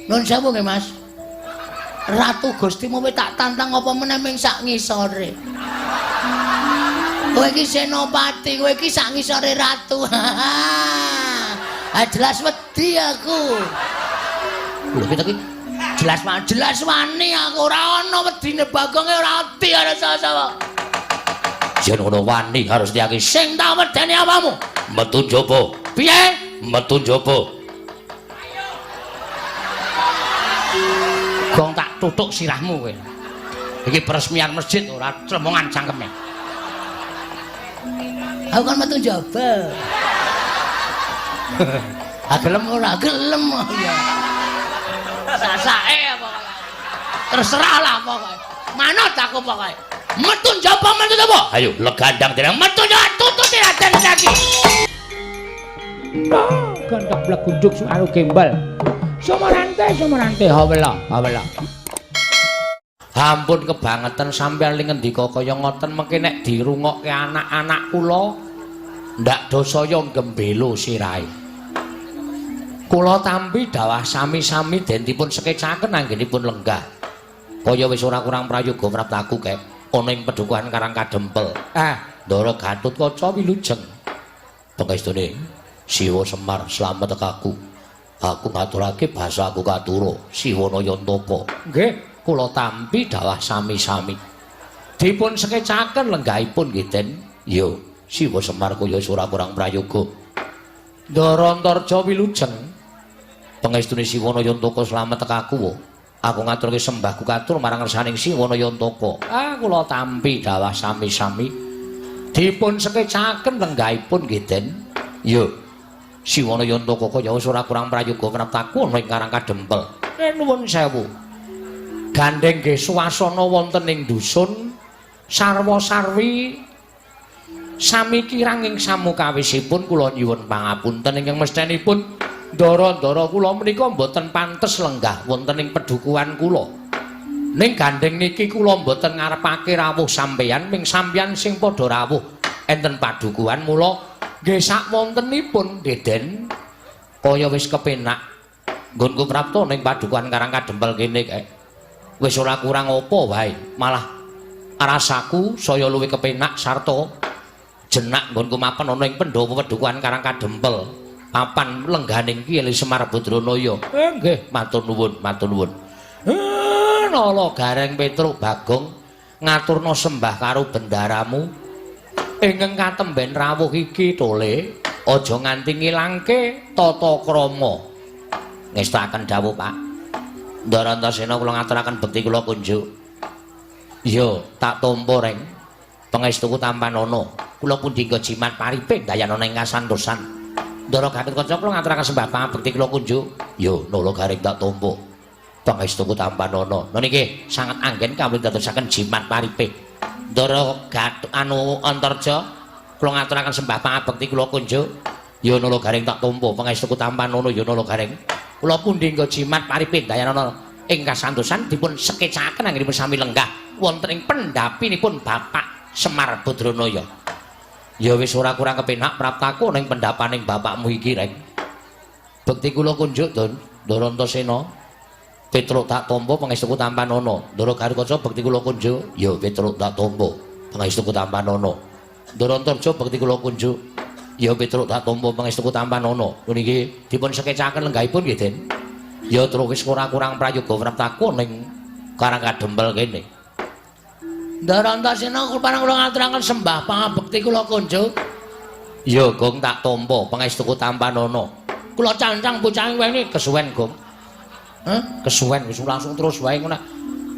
Nuwun sewu nggih, Mas. Ratu Gustimu kowe tak tantang apa meneh ming sak ngisore. Kowe iki senopati, kowe iki sak ngisore ratu. Ah, jelas wedi aku. Lho, kita iki jelas jelas wani aku, ora ana wedine Bagonge, ora wedi karo sapa-sapa. Yen ngono wani harus diaki Sing tak wedeni apamu? Metu njaba. Piye? Metu njaba. Gong tak tutuk sirahmu kowe. Iki peresmian masjid ora tremongan cangkeme. Aku kan metu njaba. Ah, gelem ora? Gelem ya. Sasake pokoke. Terserah lah pokoke. Manut aku pokoke. Metu njaba, metu njaba. Ayo legandang dereng metu njaba, tututi Raden saiki. Gendok blegunduk suaru gembel. Sumarante sumarante hawela hawela. Ampun kebangetan sampeyan li ngendika kaya ngoten, mengke nek dirungokke anak-anak kula ndak dosaya gembelo sirahe. Kula tampi dawah sami-sami den dipun sekecaken anggenipun lenggah. Kaya wis ora kurang prayoga praptaku kek ana ing pedukuhan Karang Kadempel. Ah, Ndara Gatotkaca wilujeng. Pangestune Siwa Semar slamet aku. Aku ngaturake basa aku katura Siwa Nayantaka. Nggih, kula tampi dawah sami-sami. Dipun sekecaken lenggahipun nggih, Den. Ya, Siwa Semar kaya ora kurang prayoga. Ndara Antarja wilujeng. Pangestune Siwa Nayantaka slamet aku. Aku ngaturke sembahku katur marang ngersaning Siwa Nayantaka. Ah, kula tampi dawah sami-sami. Dipun sekecaken lenggahipun nggih, Den. Ya. Siwa Nayantaka kaya wis ora kurang prayoga praptaku ana ing Karang Kadempel. Nuwun sewu. Gandeng nggih swasana wonten ing dusun sarwa-sarwi sami kirang ing samukawisipun kula nyuwun pangapunten ingkang mesthenipun ndara-ndara kula menika mboten pantes lenggah wonten ing pedukuhan kula. Ning gandeng niki kula mboten ngarepake rawuh sampeyan, ming sampeyan sing padha rawuh enten padukuhan, mula nggih sak wontenipun Deden kaya wis kepenak nggonku prapta ning padukuhan Karang Kadempel kene kae. Wis ora kurang apa wae, malah rasaku saya luwih kepenak sarta jenak nggonku mapan ana ing pendopo pedukuhan Karang Kadempel. Papan lengganing Kyai Semar Badranaya. Nggih, matur nuwun, matur nuwun. Nala Gareng Petruk Bagong ngaturna sembah karo bendaramu ingkang katemben rawuh iki tole aja nganti ngilangke tata krama. Ngestakaken dawuh, Pak. Ndara Antasena kula ngaturaken bekti kula kunjuk. Iya, tak tampa reng. Pangestuku tampanana. Kula pundi nggo jimat paripe dayanana ing kasantosan. Ndara Gatotkaca kula ngaturaken sembah pangabekti kula kunjuk. Ya, Nala Gareng tak tampa. Pangestuku tampanana. Lha niki sanget anggen kawula dadosaken jimat paripe. Ndara Gat anu Antarja kula ngaturaken sembah pangabekti kula kunjuk. Ya, Nala Gareng tak tampa. Pangestuku tampanana ya Nala Gareng. Kula pundi nggo jimat paripe dayanana ing kasantosan dipun sekecaken anggenipun sami lenggah wonten ing pendhapinipun Bapak Semar Badranaya. Ya wis ora kurang kepenak praptaku ning pendhapaning bapakmu iki, Reng. Bekti kula kunjuk, Don. Ndara Antasena. Petruk tak tampa pangestuku tampanana. Ndara Garukaca bekti kula kunjuk. Ya Petruk tak tampa pangestuku tampanana. Ndara Antarja bekti kula kunjuk. Ya Petruk tak tampa pangestuku tampanana. Niki dipun sekecaken lenggahipun nggih, Den. Ya terus wis ora kurang prayoga praptaku ning Karang Kadempel kene. Ndara Antasena kula ngaturaken sembah pangabekti kula kunjuk. Ya Gong tak tampa pangestuku tampanana. Kula cancang bocahe weni kesuwen, Gong. Hah? Kesuwen wis langsung terus wae ngono.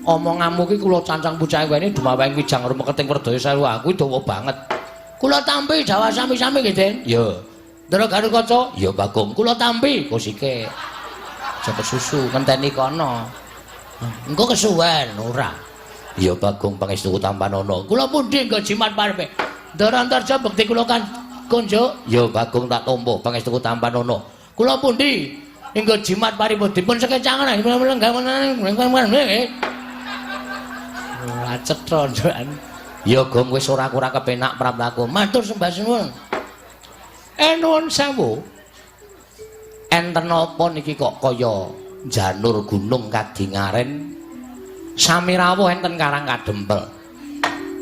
Omonganmu ki kula cancang bocahe weni dumaweng wijang rumeketing werdaya sewu aku dawa banget. Kula tampi dawah sami-sami nggih, Den. Ya. Ndara Garukaca? Ya, Bagong. Kula tampi kosike. Aja kesusu ngenteni kono. Engko kesuwen ora. Ya Bagong pangestuku tampanana. Kula pundi nggo jimat parepe. Ndara Antarja bekti kula kan kunjuk. Ya Bagong tak tampa pangestuku tampanana. Kula pundi nggo jimat paripun dipun sekecangen. Ora cetha ndukan. Ya Gong wis ora kurang kepenak praptaku. Matur sembah suwun. Nuwun sewu. Enten apa niki kok kaya Janur Gunung Kadingaren sami rawuh enten Karang Kadempel.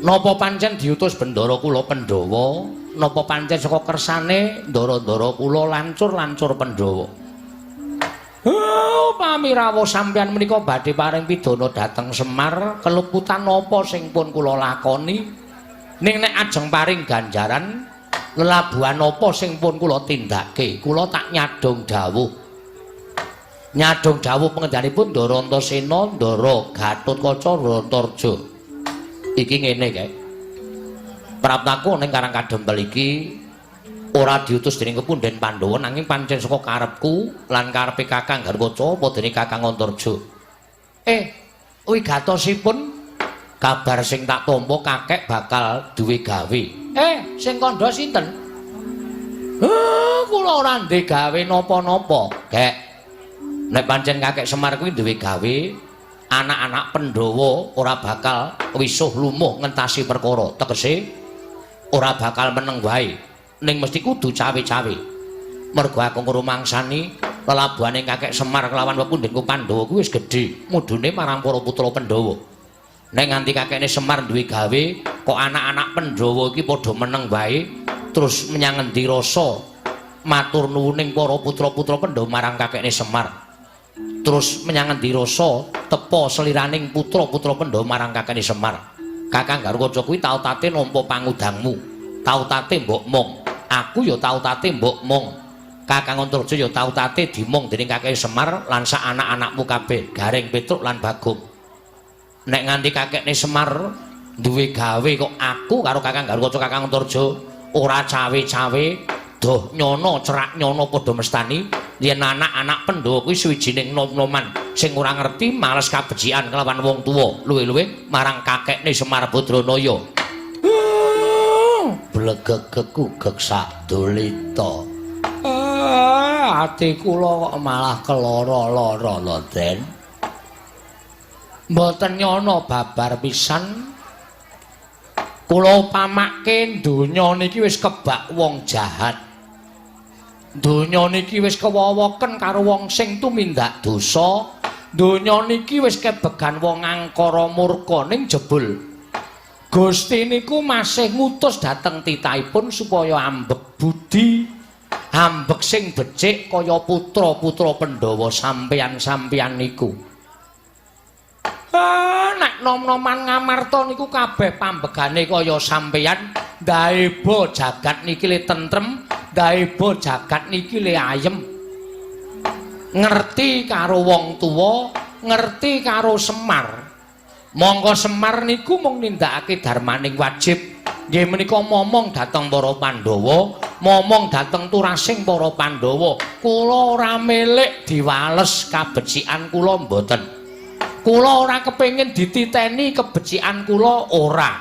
Napa pancen diutus bendara kula Pandhawa, napa pancen saka kersane ndara-ndara kula lancur-lancur Pandhawa? Oh, pamirawuh sampeyan menika badhe paring pidana dhateng Semar, keluputan napa sing pun kula lakoni? Ning nek ajeng paring ganjaran, lelabuhan apa sing pun kula tindake? Kula tak nyadong dawuh. Nyadong dawuh pengendhanipun Ndara Antasena, Ndara Gatotkaca, Ndara Antarja. Iki ngene kae. Praptaku ning Karang Kadempel iki ora diutus dening kepundhen Pandhawa, nanging pancen saka karepku lan karepe Kakang Garwaca apa dening Kakang Antarja. Wigatosipun kabar sing tak tampa kakek bakal duwe gawe. Sing kandha sinten? Kula ora ndek gawe napa-napa, Kek. Nek pancen kakek Semar kuwi duwe gawe, anak-anak Pandhawa ora bakal wisuh lumuh ngentasi perkara. Tegese ora bakal meneng wae, ning mesti kudu cawe-cawe. Mergo aku ngrumangsani lelabuhane kakek Semar kelawan pepundhenku Pandhawa kuwi wis gedhe, mudune marang para putra Pandhawa. Nek nganti kakekne Semar duwe gawe, kok anak-anak Pandhawa iki padha meneng wae, terus menyang endi rasa matur nuwuning para putra-putra Pandhawa marang kakekne Semar? Terus menyang endi rasa tepa seliraning putra-putra Pandhawa marang kakekne Semar? Kakang Garwaca kuwi tau tate nampa pangudangmu, tau tate mbok mong. Aku ya tau tate mbok mong. Kakang Antarja ya tau tate dimong dening kakek Semar lan sak anak-anakmu kabeh, Gareng, Petruk lan Bagong. Nek nganti kakekne Semar duwe gawe kok aku karo Kakang Garwaca, Kakang Antarja ora cawe-cawe, doh nyono cerak nyono padha mestani yen anak-anak Pandhawa kuwi suwijining nom-noman sing ora ngerti males kabecikan kelawan wong tuwa, luwih-luwih marang kakekne Semar Badranaya. Blegegegku gek sadulita. Ati kula kok malah keloro-loro lho, Den. Mboten nyono babar pisan. Kula upamake donya niki wis kebak wong jahat. Donya niki wis kewowoken karo wong sing tumindak dosa. Donya niki wis kebegan wong angkara murka, ning jebul Gusti niku masih ngutus dhateng titahipun supaya ambek budi, ambek sing becik kaya putra-putra Pandhawa sampeyan-sampeyan niku. Ah, nek nom-noman Ngamarta niku kabeh pambegane kaya sampeyan, ndaeba jagat niki le tentrem, ndaeba jagat niki le ayem. Ngerti karo wong tuwa, ngerti karo Semar. Mongko Semar niku mung nindakake darmaning wajib. Nggih menika momong dhateng para Pandhawa, momong dhateng turasing para Pandhawa. Kula ora milik diwales kabecikan kula, mboten. Kula ora kepengin dititeni kebecikan kula, ora.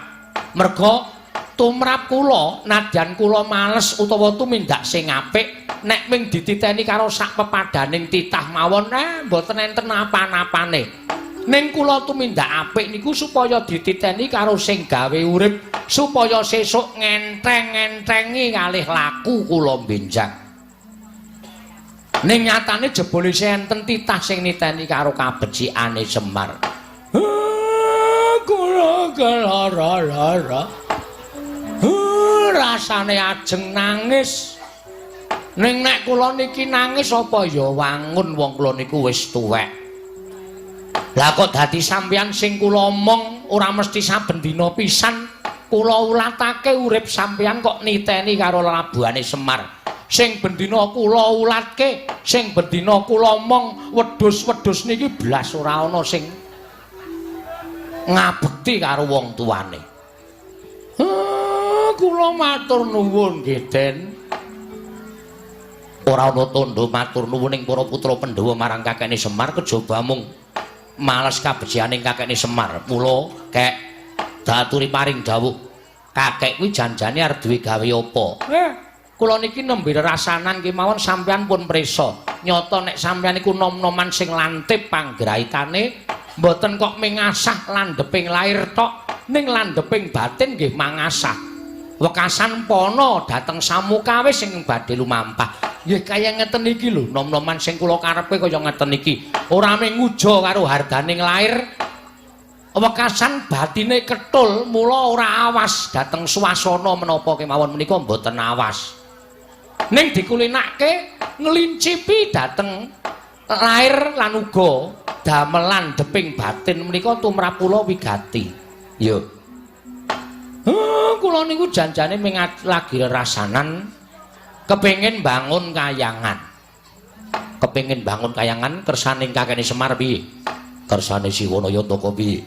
Merga tumrap kula, nadyan kula males utawa tumindak sing apik, nek ming dititeni karo sak pepadaning titah mawon, mboten enten apa-apane. Ning kula tumindak apik niku supaya dititeni karo sing gawe urip, supaya sesuk ngenteng-ngentengi kalih laku kula benjang. Ning nyatane jebule isih enten titah sing niteni karo kabecikane Semar. Kula kelara-lara. Rasane ajeng nangis. Ning nek kula niki nangis apa ya wangun, wong kula niku wis tuwek. Lah kok dadi sampeyan sing kula omong ora mesti saben dina pisan kula ulatake urip sampeyan kok niteni karo lelabuhane Semar. Sing bendina kula ulatke, sing bendina kula omong wedhus-wedhus niki blas ora ana sing ngabekti karo wong tuane. Kula matur nuwun nggih, Den. Ora ana tandha matur nuwun ing para putra Pandhawa marang kakekne Semar kejaba mung males kabecikaning kakekne Semar. Mula kek daturi paring dawuh, kakek kuwi janjane arep duwe gawe apa? Kula niki nembe rasanan kemawon sampeyan pun prisa. Nyata nek sampeyan niku nom-noman sing lantip panggraitane, mboten kok mengasah landheping lair tok, ning landheping batin nggih mangasah. Wekasan pana dhateng samukawis sing badhe lumampah. Nggih kaya ngeten iki lho, nom-noman sing kula karepe kaya ngeten iki. Ora mung nguja karo hardaning lair, wekasan batine ketul, mula ora awas dhateng swasana menapa kemawon menika mboten awas. Ning dikulinake nglincipi dhateng lair lan uga damelan deping batin menika tumrap kula wigati. Yo. Kula niku janjane ming lagi rasanan kepengin bangun kayangan. Kepengin bangun kayangan kersaning kakene Semar piye? Kersane Siwana Yantaka piye?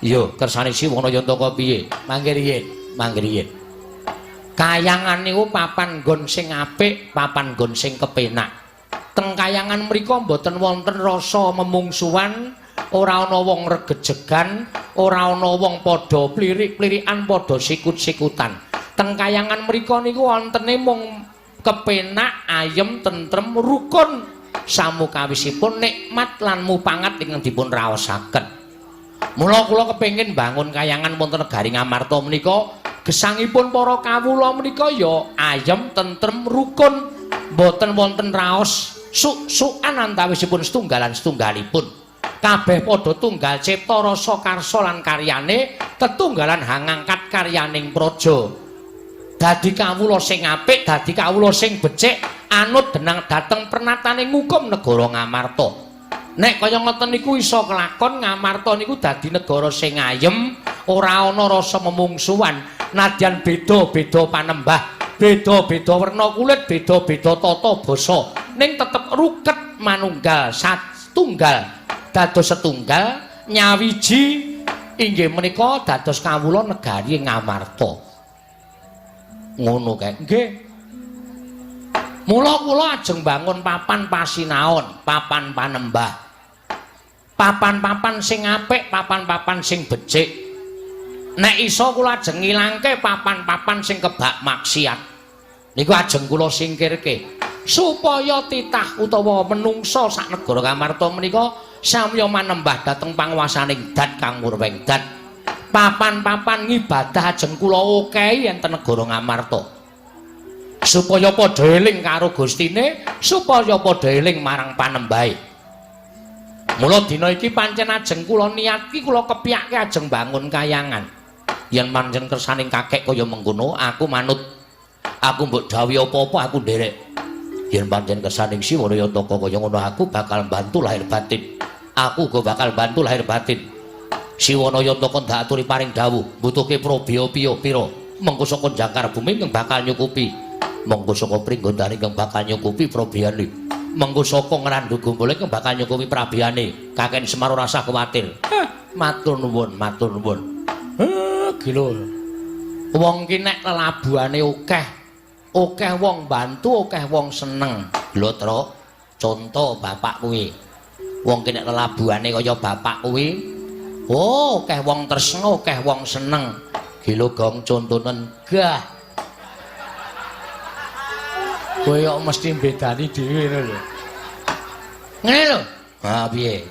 Iya, kersane Siwana Yantaka piye? Mangke riyin, mangke riyin. Kayangan niku papan nggon sing apik, papan nggon sing kepenak. Teng kayangan mriku mboten wonten rasa memungsuhan, ora ana wong regejegan, ora ana wong padha plirik-plirikan, padha sikut-sikutan. Teng kayangan mriku niku wontene mung kepenak, ayem, tentrem, rukun samukawisipun nikmat lan mupangat ingkang dipun raosaken. Mula kula kepengin bangun kayangan wonten negari Ngamarta menika gesangipun para kawula menika ya ayem, tentrem, rukun, mboten wonten raos suk-sukan antawisipun setunggalan setunggalipun. Kabeh padha tunggal cipta rasa karsa lan karyane, tetunggalan hangangkat karyaning praja. Dadi kawula sing apik, dadi kawula sing becik, anut denang dhateng pernatane ngukum negara Ngamarta. Nek kaya ngoten niku iso kelakon, Ngamarta niku dadi negara sing ayem, ora ana rasa memungsuhan, nadyan beda-beda panembah, beda-beda werna kulit, beda-beda tata basa, ning tetep ruket manunggal satunggal, dados setunggal nyawiji inggih menika dados kawula negari Ngamarta. Ngono kae. Nggih. Mula kula ajeng bangun papan pasinaon, papan panembah. Papan-papan sing apik, papan-papan sing becik. Nek iso kula ajeng ngilangke papan-papan sing kebak maksiat. Niku ajeng kula singkirke supaya titah utawa menungsa sak negara Ngamarta menika samya manembah dhateng panguwasaning Dat Kang Murweng Dat. Papan-papan ngibadah ajeng kula okehi enten negara Ngamarta. Supaya padha eling karo Gustine, supaya padha eling marang panembahe. Mula dina iki pancen ajeng kula niatki, kula kepyake ajeng bangun kayangan. Yen pancen kersaning kakek kaya mengkono, aku manut. Aku mbok dawuhi apa-apa aku nderek. Yen pancen kersaning Siwana Yantaka kaya ngono, aku bakal bantu lahir batin. Aku uga bakal bantu lahir batin. Siwana Yantaka ndak aturi paring dawuh, mbutuhke probya piye pira. Mengko saka jangkar bumi ingkang bakal nyukupi. Mengko saka Pringgondani ingkang bakal nyukupi probiyane. Mengko saka Ngrandu Gumpul ingkang bakal nyukupi prabiyane. Kakek Semar ora usah kuwatir. Matur nuwun, matur nuwun. Gila. Wong ki nek lelabuhane akeh, akeh wong bantu, akeh wong seneng. Lho, Truk, conto bapak kuwi. Wong ki nek lelabuhane kaya bapak kuwi, oh, akeh wong tresna, akeh wong seneng. Gila gong contonen gah. Kowe kok mesti mbedani dhewe ngono lho. Ngene lho. Ha piye?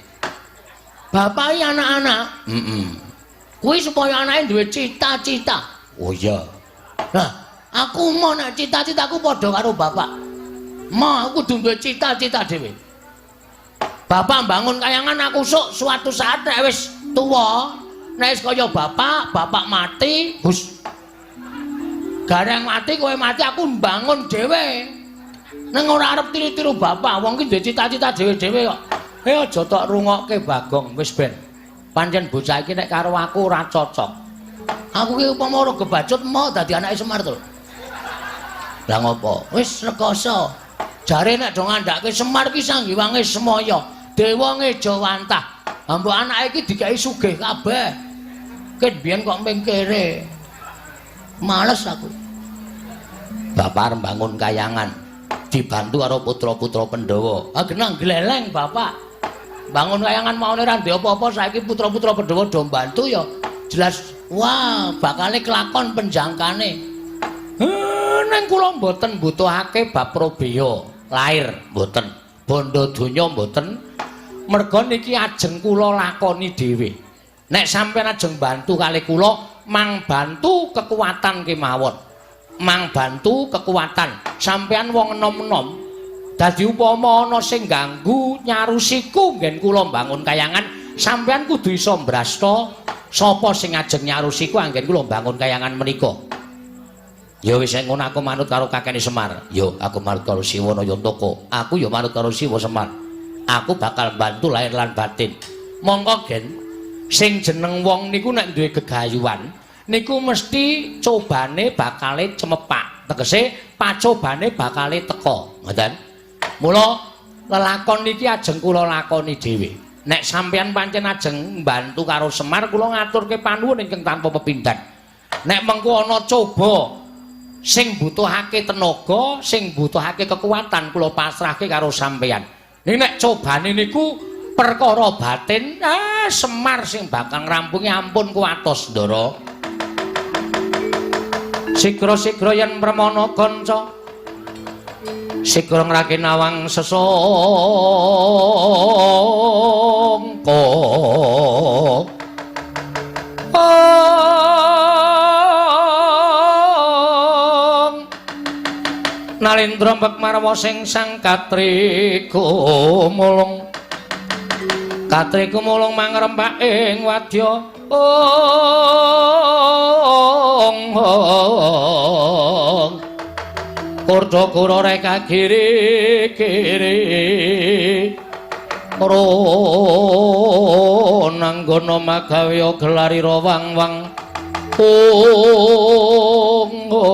Bapak iki anak-anak. Heeh. Kuwi supaya anake duwe cita-cita. Oh iya. Nah, aku mau nek cita-citaku padha karo bapak. Mau aku kudu duwe cita-cita dhewe. Bapak bangun kayangan, aku sok suatu saat nek wis tuwa, nek wis kaya bapak, bapak mati, hus. Gareng mati, kowe mati, aku mbangun dhewe. Ning ora arep tiru-tiru bapak, wong ki duwe cita-cita dhewe-dhewe kok. Eh, aja tok rungokke Bagong, wis ben. Pancen bocah iki nek karo aku ora cocok. Aku ki upama ora gebacut mau dadi anake Semar to. Lah ngopo? Wis rekoso. Jare nek do ngandhake Semar ki sanggiwange semaya, dewa ngejawantah. Mbok anake iki dikai sugih kabeh. Ket biyen kok mingkire. Males aku. Bapak arep bangun kayangan dibantu karo putra-putra Pandhawa. Ah genah gleleng bapak. Bangun kayangan maune ora ndek apa-apa, saiki putra-putra Pandhawa do mbantu ya jelas wah bakale kelakon penjangkane. Neng kula mboten mbutuhake bab probeya lair mboten, bondo donya mboten. Merga niki ajeng kula lakoni dhewe. Nek sampeyan ajeng bantu kalih kula, mang bantu kekuatan kemawon. Mang bantu kekuatan. Sampeyan wong enom-enom Dadi upama ana sing ganggu nyarusiku nggen kula mbangun kayangan, sampeyan kudu iso mbrasta sapa sing ajeng nyarusiku anggen kula mbangun kayangan menika. Ya wis ngono aku manut karo kakene Semar. Ya aku manut karo Siwa Nayantaka. Aku ya manut karo Siwa Semar. Aku bakal bantu lahir lan batin. Mongko gen sing jeneng wong niku nek duwe gegayuhan niku mesti cobane bakale cemepak. Tegese pacobane bakale teka. Ngoten. Mula lelakon niki ajeng kula lakoni dhewe. Nek sampeyan pancen ajeng mbantu karo Semar kula ngaturke panuwun ingkang tanpa pepindhan. Nek mengko ana coba sing butuhake tenaga, sing butuhake kekuatan kula pasrahke karo sampeyan. Ning nek cobane niku perkara batin, ah Semar sing bakal ngrampungi ampun kuwatos, Ndara. Sigra-sigra yen premana kanca. Sigra ngrake nawang sesangka. Nalendra mbek marwa sing sang katri gumulung. Katri gumulung mangrempak ing wadya. Ong ong. Kurda kura reka kiri kiri. Ronanggana magawe gelarira wang-wang. Ong ong.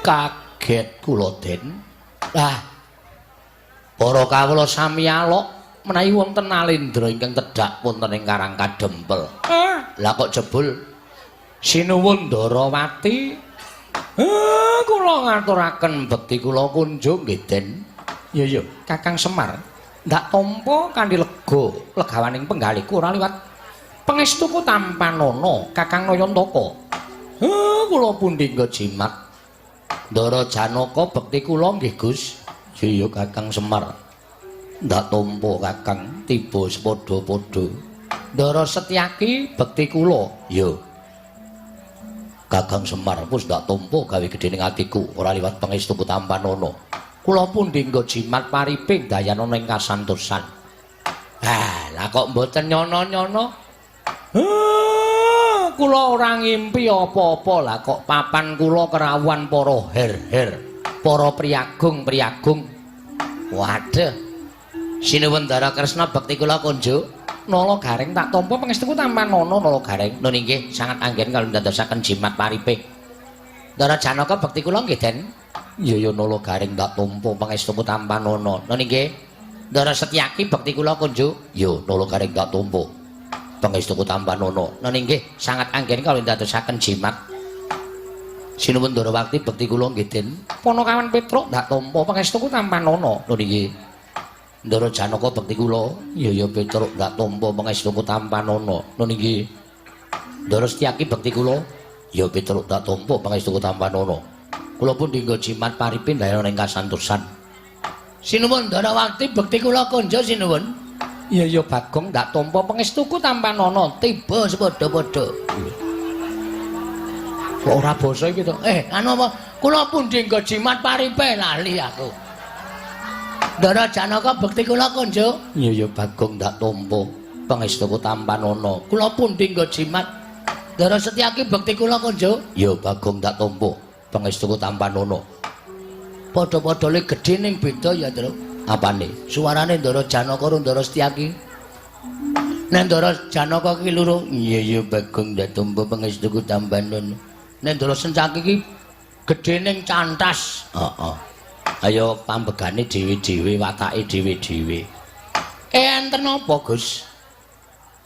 Kaget kula Den. Lah para kawula sami alok menawi wonten Nalendra ingkang tedhak wonten ing Karang Kadempel. Lah kok jebul sinuwun Ndarawati. Kula ngaturaken bekti kula kunjung nggih Den. Iya iya, Kakang Semar. Ndak tampa kanthi lega legawaning penggalihku ora liwat pangestuku tampanana Kakang Nayantaka. Kula pundi nggo jimat. Ndara Janaka bekti kula nggih Gus. Iya Kakang Semar. Ndak tampa Kakang tiba sepadha-padha. Ndara Setyaki bekti kula. Iya. Kakang Semar wis ndak tampa gawe gedhe ning atiku ora liwat pangestuku tampanana. Kula pundi nggo jimat pariping dayanana ing kasantosan. Ah, lah kok mboten nyono-nyono? Kula ora ngimpi apa-apa lah kok papan kula kerawuhan para her-her, para priyagung-priyagung. Waduh. Sinuwun Ndara Kresna bekti kula kunjuk. Nala Gareng tak tampa pangestuku tampanana Nala Gareng. Nun inggih sangat anggen kalau ndadosaken jimat paripe. Ndara Janaka bekti kula nggih Den. Iya ya Nala Gareng tak tampa pangestuku tampanana. Nun inggih. Ndara Setyaki bekti kula kunjuk. Ya Nala Gareng tak tampa pangestuku tampanana. Nun inggih sangat anggen kalau ndadosaken jimat. Sinuwun Ndarawati bekti kula nggih Den. Panakawan Petruk ndak tampa pangestuku tampanana. Nun inggih. Ndara Janaka bekti kula. Iya ya Petruk ndak tampa pangestuku tampanana. Nun inggih. Ndara Setyaki bekti kula. Ya Petruk ndak tampa pangestuku tampanana. Kula pun dinggo jimat paripin dayana ing kasantosan. Sinuwun Ndarawati bekti kula konjo sinuwun. Iya ya Bagong ndak tampa pangestuku tampanana. Tiba sepadha-padha. Kok ora basa iki to? Anu apa? Kula pun dinggo jimat paripe lali aku. Ndara Janaka bekti kula konjo. Iya ya Bagong ndak tampa pangestuku tampanana. Kula pun dinggo jimat. Ndara Setyaki bekti kula konjo. Ya Bagong ndak tampa pangestuku tampanana. Padha-padha le gedhe ning beda ya, Truk. Apane? Suarane Ndara Janaka karo Ndara Setyaki. Nek Ndara Janaka ki loro, iya ya Bagong ndak tampa pangestuku tampanana. Nek Ndara Setyaki ki gedhe ning cantas. Heeh. Ayo pambegane dhewe-dhewe, watake dhewe-dhewe. Enten apa, Gus?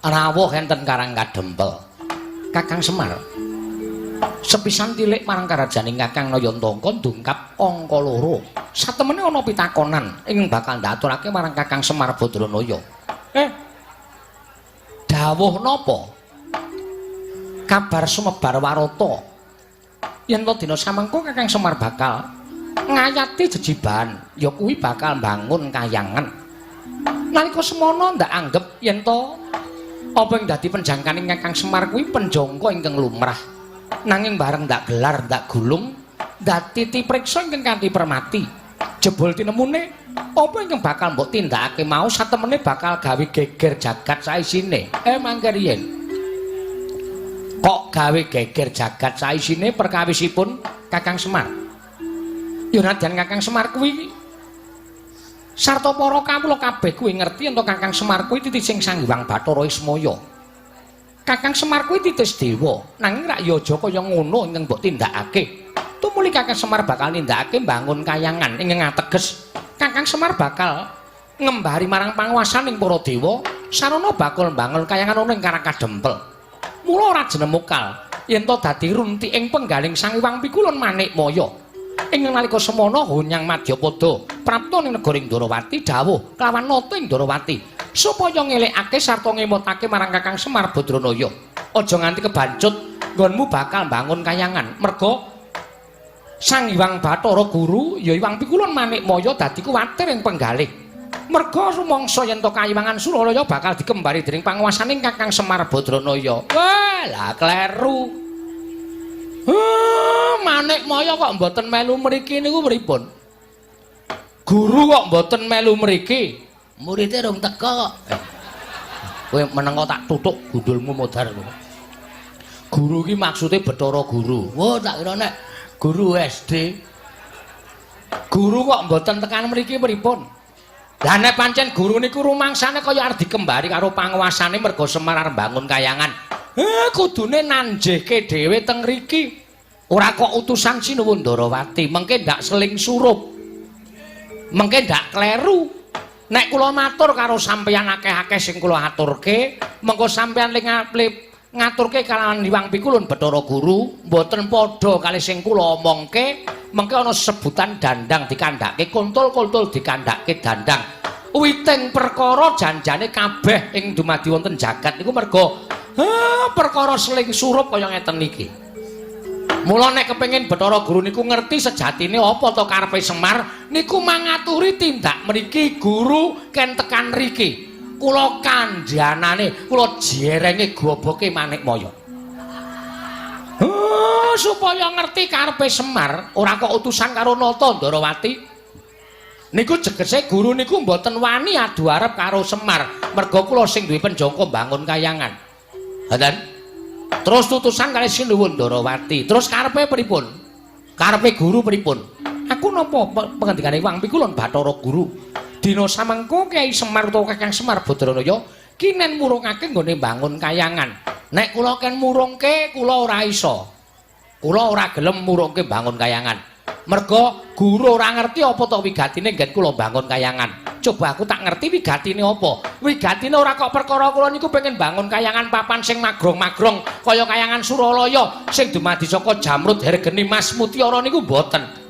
Rawuh enten Karang Kadempel. Kakang Semar. Sepisan tilik marang karajaning Kakang Nayantaka ndungkap angka loro. Satemene ana pitakonan ing bakal ndaturake marang Kakang Semar Badranaya. Dawuh napa? Kabar sumebar warata. Yen to dina samengko Kakang Semar bakal ngayati jejibahan, ya kuwi bakal mbangun kayangan. Nalika semono ndak anggep yen to apa ing dadi penjangkaning Kakang Semar kuwi penjangka ingkang lumrah. Nanging bareng ndak gelar ndak gulung dadi tipriksa ingkang kanthi permati. Jebul tinemune apa ingkang bakal mbok tindakake mau satemene bakal gawe geger jagat saisine. Mangke riyen. Kok gawe geger jagat saisine perkawisipun Kakang Semar? Ya nadyan Kakang Semar kuwi sarta para kawula kabeh kuwi ngerti yen Kakang Semar kuwi titising Sang Hyang Bathara Ismaya. Kakang Semar kuwi titis dewa, nanging rak ya aja kaya ngono ingkang mbok tindakake. Tumuli Kakang Semar bakal nindakake mbangun kayangan ingkang ateges Kakang Semar bakal ngembari marang panguwasaning para dewa, sarana bakal mbangun kayangan ana ing Karang Kadempel. Mula ora jenemukal yen to dadi runti ing penggaling Sang Hyang Pikulun Manikmaya. Ing nalika semana Honyang Madyapada prapta ning negara Ndrawati dawuh kelawan nata ing Ndrawati supaya ngelekake sarta ngemotake marang Kakang Semar Badranaya. Aja nganti kebancut nggonmu bakal mbangun kayangan merga Sang Hyang Bathara Guru ya Hyang Pikulun Manikmaya dadi kuwatir ing penggalih. Merga rumangsa yen to kayiwangan Suralaya bakal dikembari dening panguwasaning Kakang Semar Badranaya. Wah, lah kleru. Manikmaya kok mboten melu mriki niku pripun? Guru kok mboten melu mriki? Murite rong teka kok. Kowe menengo tak tutuk gundulmu modar kowe. Guru iki maksude Bathara Guru. Wah, tak kira nek guru SD. Guru kok mboten tekan mriki pripun? Lah nek pancen guru niku rumangsane kaya arep dikembari karo panguwasane merga Semar arep mbangun kayangan. Kudune nanjehke dhewe teng mriki. Ora kok utusan Sinuwun Ndrawati, mengke ndak seling surup. Mengke ndak kleru. Nek kula matur karo sampeyan akeh-akeh sing kula aturke, mengko sampeyan ngaturke kalawan Hyang Pikulun Bathara Guru, mboten padha kalih sing kula omongke, mengke ana sebutan dandang dikandhake, kontol-kontol dikandhake dandang. Witing perkara janjane kabeh ing dumadi wonten jagat niku merga perkara seling surup kaya ngeten iki. Mula nek kepengin Bathara Guru niku ngerti sejatine apa to karepe Semar niku mangaturi tindak mriki guru ken tekan mriki. Kula kandhanane, kula jerenge goboke Manikmaya. Supaya ngerti karepe Semar, ora kok utusan karo Nata Ndrawati. Niku jegese guru niku mboten wani adu arep karo Semar, merga kula sing duwe penjangka mbangun kayangan. Ngoten. Terus tutusan kali Sinuwun Ndrawati. Terus karepe pripun? Karepe guru pripun? Aku napa pengendikane Hyang Pikulun Bathara Guru. Dina samengko Kyai Semar utawa Kakang Semar Badranaya kinen murungake nggone mbangun kayangan. Nek kula ken murungke kula ora iso. Kula ora gelem murungke mbangun kayangan. Merga guru ora ngerti apa to wigatine nggen kula mbangun kayangan. Coba aku tak ngerti wigatine apa. Wigatine ora kok perkara kula niku pengen bangun kayangan papan sing magrong-magrong kaya kayangan Suralaya sing dumadi saka jamrud hergeni mas mutiara niku mboten.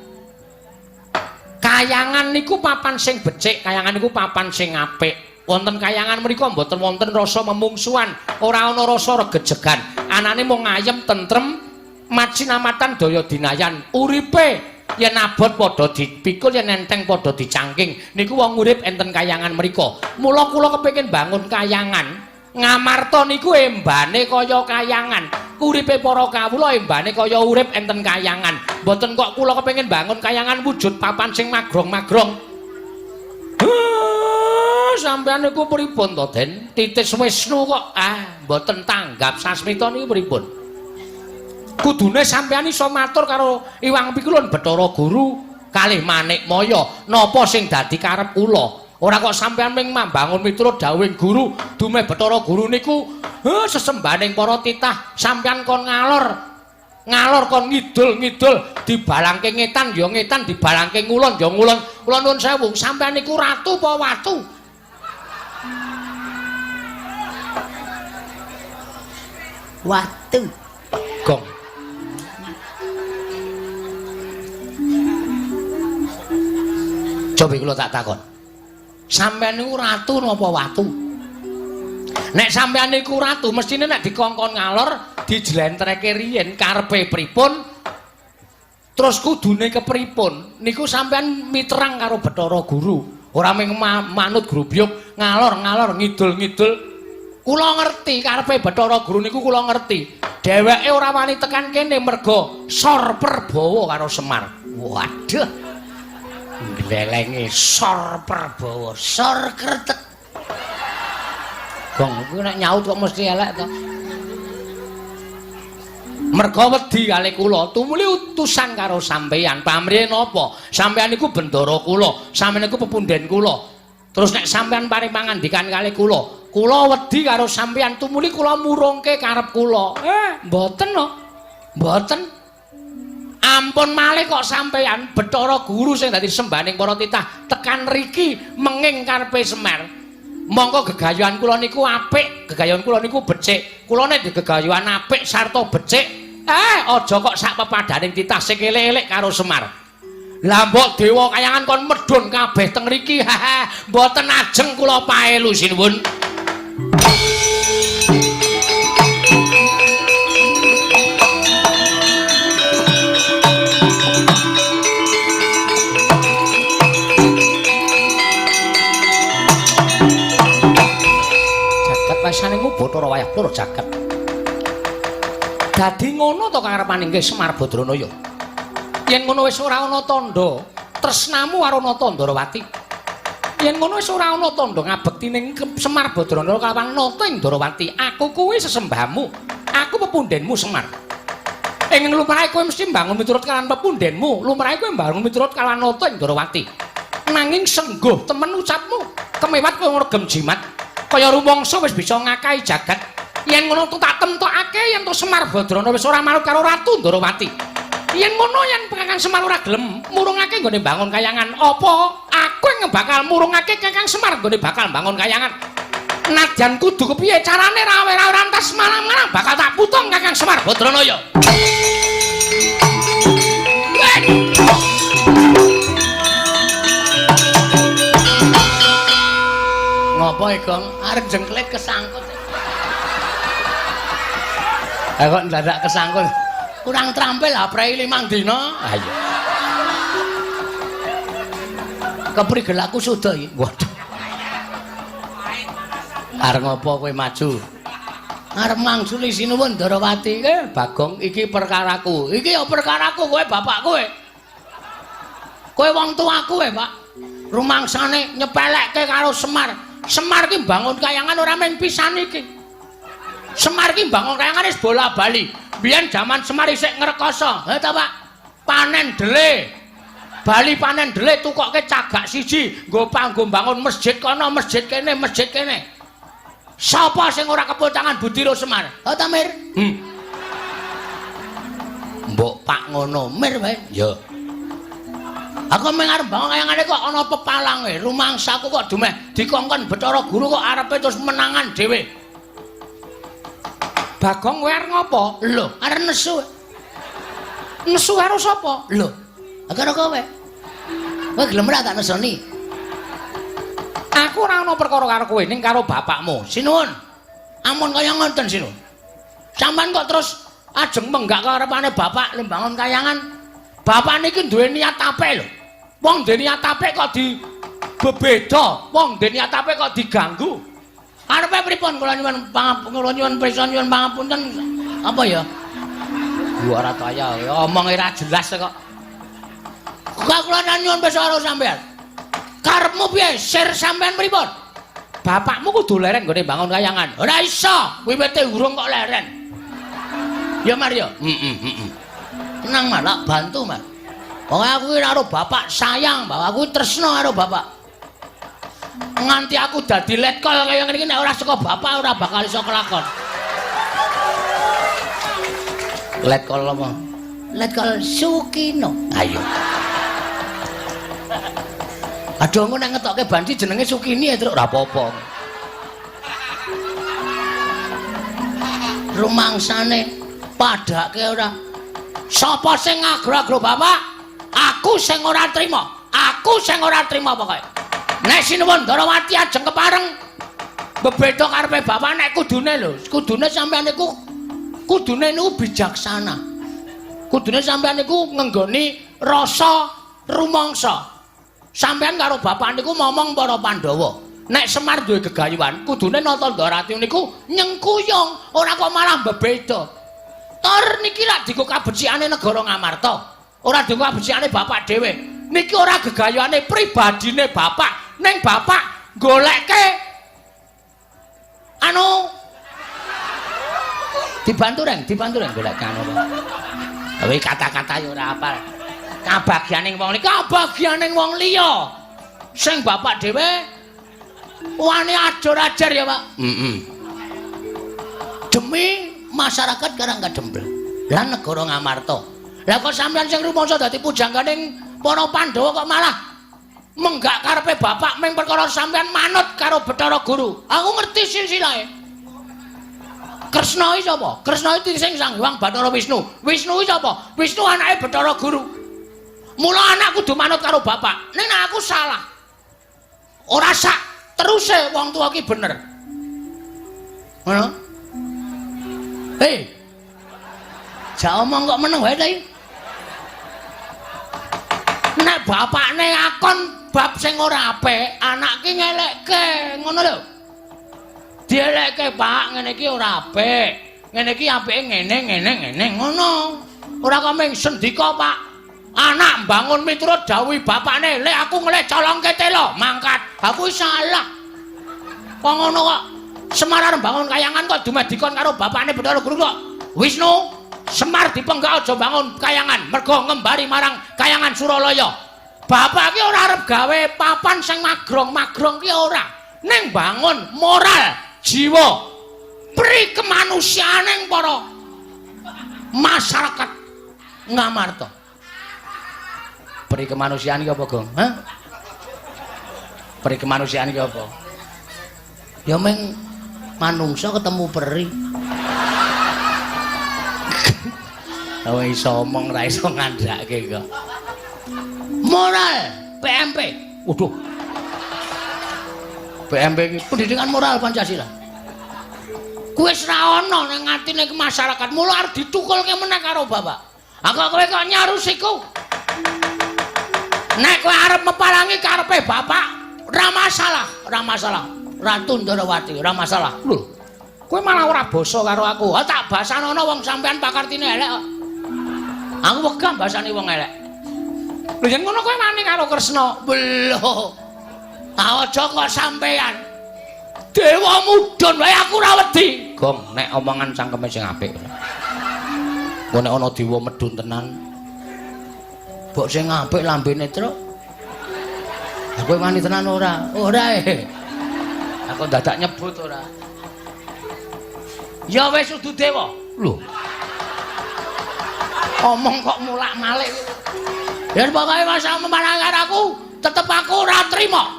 Kayangan niku papan sing becik, kayangan niku papan sing apik. Wonten kayangan mriku mboten wonten rasa memungsuhan, ora ana rasa regejegan. Anane mung ayem tentrem, macinamatan daya dinayan. Uripe yen abot padha dipikul, yen enteng padha dicangking. Niku wong urip enten kayangan mriku. Mula kula kepengin bangun kayangan. Ngamarta niku embane kaya kayangan. Uripe para kawula embane kaya urip enten kayangan. Mboten kok kula kepengin bangun kayangan wujud papan sing magrong-magrong. Sampeyan niku pripun to, Den? Titis Wisnu kok mboten tanggap sasmita niku pripun? Kudune sampeyan iso matur karo Hyang Pikulun Bathara Guru kalih Manikmaya napa sing dadi karep kula. Ora kok sampeyan ming mambangun miturut dawuhing guru, dumeh Bathara Guru niku sesembahaning para titah, sampeyan kon ngalor. Ngalor kon ngidul-ngidul, dibalangke ngetan ya ngetan, dibalangke ngulon ya ngulon. Kula nuwun sewu, sampeyan niku ratu apa watu? Watu. Gong. Coba kula tak takon. Sampeyan niku ratu napa watu? Nek sampeyan niku ratu, mestine nek dikongkon ngalor dijlentreke riyen karepe pripun? Terus kudune kepripun? Niku sampeyan miterang karo Bathara Guru. Ora mung manut grubyuk ngalor-ngalor ngidul-ngidul. Kula ngerti karepe Bathara Guru niku kula ngerti. Dheweke ora wani tekan kene merga sor perbawa karo Semar. Waduh. Glelenge sor perbawa, sor kretek. Gong kuwi nek nyaut kok mesti elek to. Merga wedi kali kula, tumuli utusan karo sampeyan. Pamrihe napa? Sampeyan niku bendara kula, sampeyan niku pepunden kula. Terus nek sampeyan paring pangandikan kali kula, kula wedi karo sampeyan tumuli kula murungke karep kula. Mboten no. Mboten. Ampun malih kok sampeyan Bathara Guru sing dadi sembahaning para titah tekan riki menging karepe Semar. Mongko gegayuhan kula niku apik, gegayuhan kula niku becik. Kula nek gegayuhan apik sarta becik, aja kok sak pepadaning titah sing elek-elek karo Semar. Lah mbok dewa kayangan kon medhun kabeh teng riki. Mboten ajeng kula paelu sinuwun. Jagat wasaningmu Bathara wayah plur jagat. Dadi ngono to karepane nggih Semar Badranaya. Yen ngono wis ora ana tandha tresnamu karo Nata Ndarawati. Yen ngono wis ora ana tandha ngabekti ning Semar Badranaya kalawan Nata ing Ndarawati. Aku kuwi sesembahmu. Aku pepundenmu Semar. Ing lumrahe kowe mesti mbangun miturut kalawan pepundenmu, lumrahe kowe mbangun miturut kalawan Nata ing Ndarawati. Nanging sengguh temen ucapmu, kemewat kowe ngregem jimat. Kaya rumangsa wis bisa ngakahi jagat. Yen ngono tak temtokake yen to Semar Badrana wis ora manut karo Ratu Ndarawati. Yen ngono yen Kakang Semar ora gelem murungake nggone bangun kayangan, apa aku yang bakal murungake Kakang Semar nggone bakal bangun kayangan? Nadyan kudu kepiye carane rawe-rawe rantas malang-malang bakal tak putung Kakang Semar Badranaya. Ngopo Gong? Arep jengklet kesangkut. Kok ndadak kesangkut. Kurang terampil aprei 5 dina. Ayo. Keprigel aku sudah iki. Waduh. Arep ngopo kowe maju? Arep mangsuli sinuwun Ndarawati. Bagong iki perkaraku. Iki ya perkaraku kowe bapak kowe. Kowe wong tuaku kowe, Pak. Rumangsane nyepelekke karo Semar. Semar ki mbangun kayangan ora mung pisan iki. Semar ki mbangun kayangan wis bola-bali. Biyen jaman Semar isih ngrekoso. Ha ta, Pak? Panen dele. Bali panen dele tukokke cagak siji nggo panggo mbangun masjid kono, masjid kene, masjid kene. Sapa sing ora kepul tangan budi ro Semar? Ha ta, Mir? Mbok Pak ngono, Mir wae. Ya. Aku mung arep bangun kayangane kok ana pepalange, rumangsaku kok dumeh dikongkon Bathara Guru kok arepe terus menangan dhewe. Bagong kowe arep ngopo? Lho, arep nesu. Nesu karo sapa? Lho, karo kowe. Kowe gelem ora tak nesoni? Aku ora ana perkara karo kowe ning karo bapakmu. Sinuwun. Ampun kaya ngoten sinuwun. Sampeyan kok terus ajeng menggak karepane bapak lembangun kayangan. Bapak niki duwe niat apik lho. Wong duwe niat apik kok di bebeda, wong duwe niat apik kok diganggu. Arepe pripun kula nyuwun kula nyuwun prisa nyuwun pangapunten apa ya? Ora kaya omong ora jelas kok. Kok kula nyuwun prisa karo sampeyan. Karepmu piye? Sir sampeyan pripun? Bapakmu kudu leren nggone bangun kayangan. Ora iso, wiwite urung kok leren. Ya Mario. Heeh. Tenang Mar, tak bantu Mar. Pokoke aku ki karo bapak sayang, bapak aku tresno karo bapak. Nganti aku dadi letkol kaya ngene iki nek ora saka bapak ora bakal iso kelakon. Letkol apa? Letkol Sukino. Ayo. Aduh engko nek ngetokke banci jenenge Sukini ya, Truk. Ora apa-apa. Rumangsane padake ora. Sapa sing ngagro-agro bapak? Aku sing ora trima. Aku sing ora trima pokoke. Nek sinuwun Ndarawati ajeng kepareng bebeda karepe bapak nek kudune lho, kudune sampeyan niku kudune niku bijaksana. Kudune sampeyan niku ngenggoni rasa rumangsa. Sampeyan karo bapak niku momong para Pandhawa. Nek Semar duwe gegayuhan, kudune Nata Ndarawati niku nyengkuyung, ora kok malah bebeda. Tor niki lak dienggo kabecikane negara Ngamarta. Ora dienggo kabecikane bapak dhewe. Niki ora gegayane pribadine bapak, ning bapak golekke anu dibantu reng, dibantu reng golek anu. Kowe kata-kata ya ora apal. Kabagyaning wong liya, kabagyaning wong liya. Sing bapak dhewe wani ajur-ajar ya, Pak. Heeh. Demi masyarakat Karang Kadempel lan negara Ngamarta. Lah kok sampeyan sing rumangsa dadi pujangganing para Pandhawa kok malah menggak karepe bapak ming perkara sampeyan manut karo Bathara Guru. Aku ngerti silsilahe. Kresna iki sapa? Kresna iki sing Sang Hyang Bathara Wisnu. Wisnu iki sapa? Wisnu anake Bathara Guru. Mula anak kudu manut karo bapak. Ning aku salah. Ora sak teruse wong tuwa ki bener. Ngono? Hei. Jak omong kok meneng wae ta iki? Nek bapakne akon bab sing ora apik, anak ki ngelekke, ngono lho. Dielekke, Pak, ngene iki ora apik. Ngene iki apike ngene ngene ngene ngono. Ora kok mung sendika, Pak. Anak mbangun miturut dawuh bapakne, "Lek aku ngelih colongke telo, mangkat." Aku salah. Kok ngono kok Semar arep bangun kayangan kok dumeh dikon karo bapakne Bathara Guru kok. Wisnu, Semar dipenggak aja bangun kayangan, mergo ngembari marang kayangan Suralaya. Bapak ki ora arep gawe papan sing magrong-magrong ki ora. Ning bangun moral, jiwa, pri kemanusiaaning para masyarakat Ngamarta. Pri kemanusiaan ki apa, Gong? Hah? Pri kemanusiaan ki apa? Ya meng manungsa ketemu peri. Oh iso omong ra iso ngandhake kok. Moral PMP. Waduh. PMP iki pendidikan moral Pancasila. Kuwi wis ra ana nang atine masyarakat, mula arep ditukulke meneh karo bapak. Aku kowe kok nyarusiku. Nek kowe arep mepalangi karepe bapak, ora masalah, ora masalah. Ratu Ndorowati, ora masalah. Lho, kowe malah ora basa karo aku. Ha tak basanono wong sampean pakartine elek kok. Aku wegah basane wong elek. Lho yen ngono kowe wani karo Kresna. Lho. Aja kok sampean. Dewa mudhun wae aku ora wedi. Gong, nek omongan cangkeme sing apik. Engko nek ana dewa medhun tenan. Mbok sing apik lambene, Truk. Aku wani tenan ora? Ora e. Aku dadak nyebut ora. Ya wis udu dewa. Lho. Omong kok mulak-malik. Ya pokoke masa memarang karo aku, tetep aku ora trima.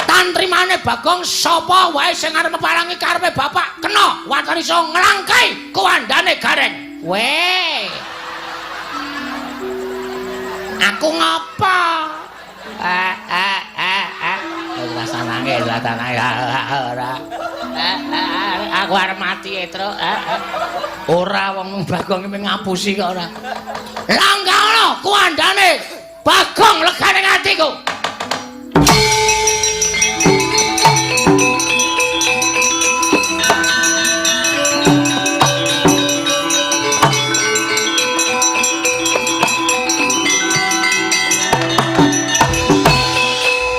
Tantrimane Bagong sapa wae sing arep meparangi karepe bapak kena waton iso nglangkai kuwandane Gareng. Weh. Aku ngapa? Eh eh eh eh. Ora nangis, ora nangis ora. Aku arep mati, Truk. Ora wong Bagong iki ngapusi kok ora. Lah enggak ono kuwandane Bagong legane atiku.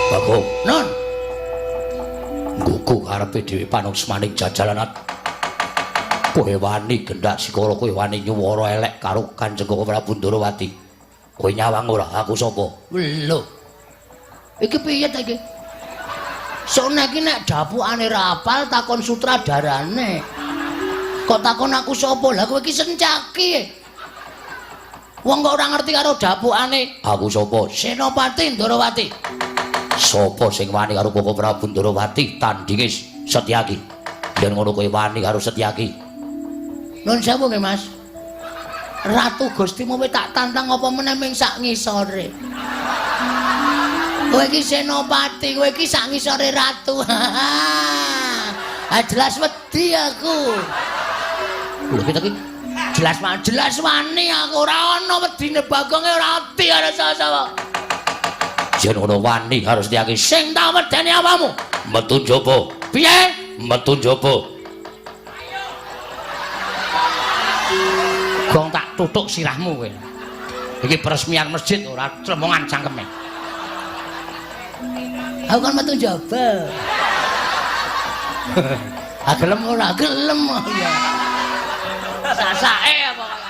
Bagong, Non, nggugu karepe dhewe panuksmaning jajalanat. Kowe wani gendak sikara, kowe wani nyuwara elek karo Kanjeng Prabu Ndorowati. Kowe nyawang ora aku sapa? Lho. Iki piye ta iki? Sone iki nek dapukane ra apal takon sutradarane. Kok takon aku sapa? Lah kowe iki sencaki. Wong kok ora ngerti karo dapukane. Aku sapa? Senopati Ndorowati. Sapa sing wani karo Koko Prabu Ndorowati tandinge Setyaki? Yen ngono kowe wani karo Setyaki. Nuwun sewu nggih, Mas. Ratu Gustimu wis tak tantang apa meneh ming sak ngisore. Kowe iki senopati, kowe iki sak ngisore ratu. Ah jelas wedi aku. Lho kita iki jelas jelas wani aku ora ana wedine Bagonge ora wedi karo sapa-sapa. Yen ngono wani karo Setyaki. Sing tak wedeni apamu? Metu njaba. Piye? Metu njaba. tutuk sirahmu kowe. Iki peresmian masjid ora clemongan cangkeme. Aku kan metu njaba. Ah gelem ora gelem ya. Sasake pokoke.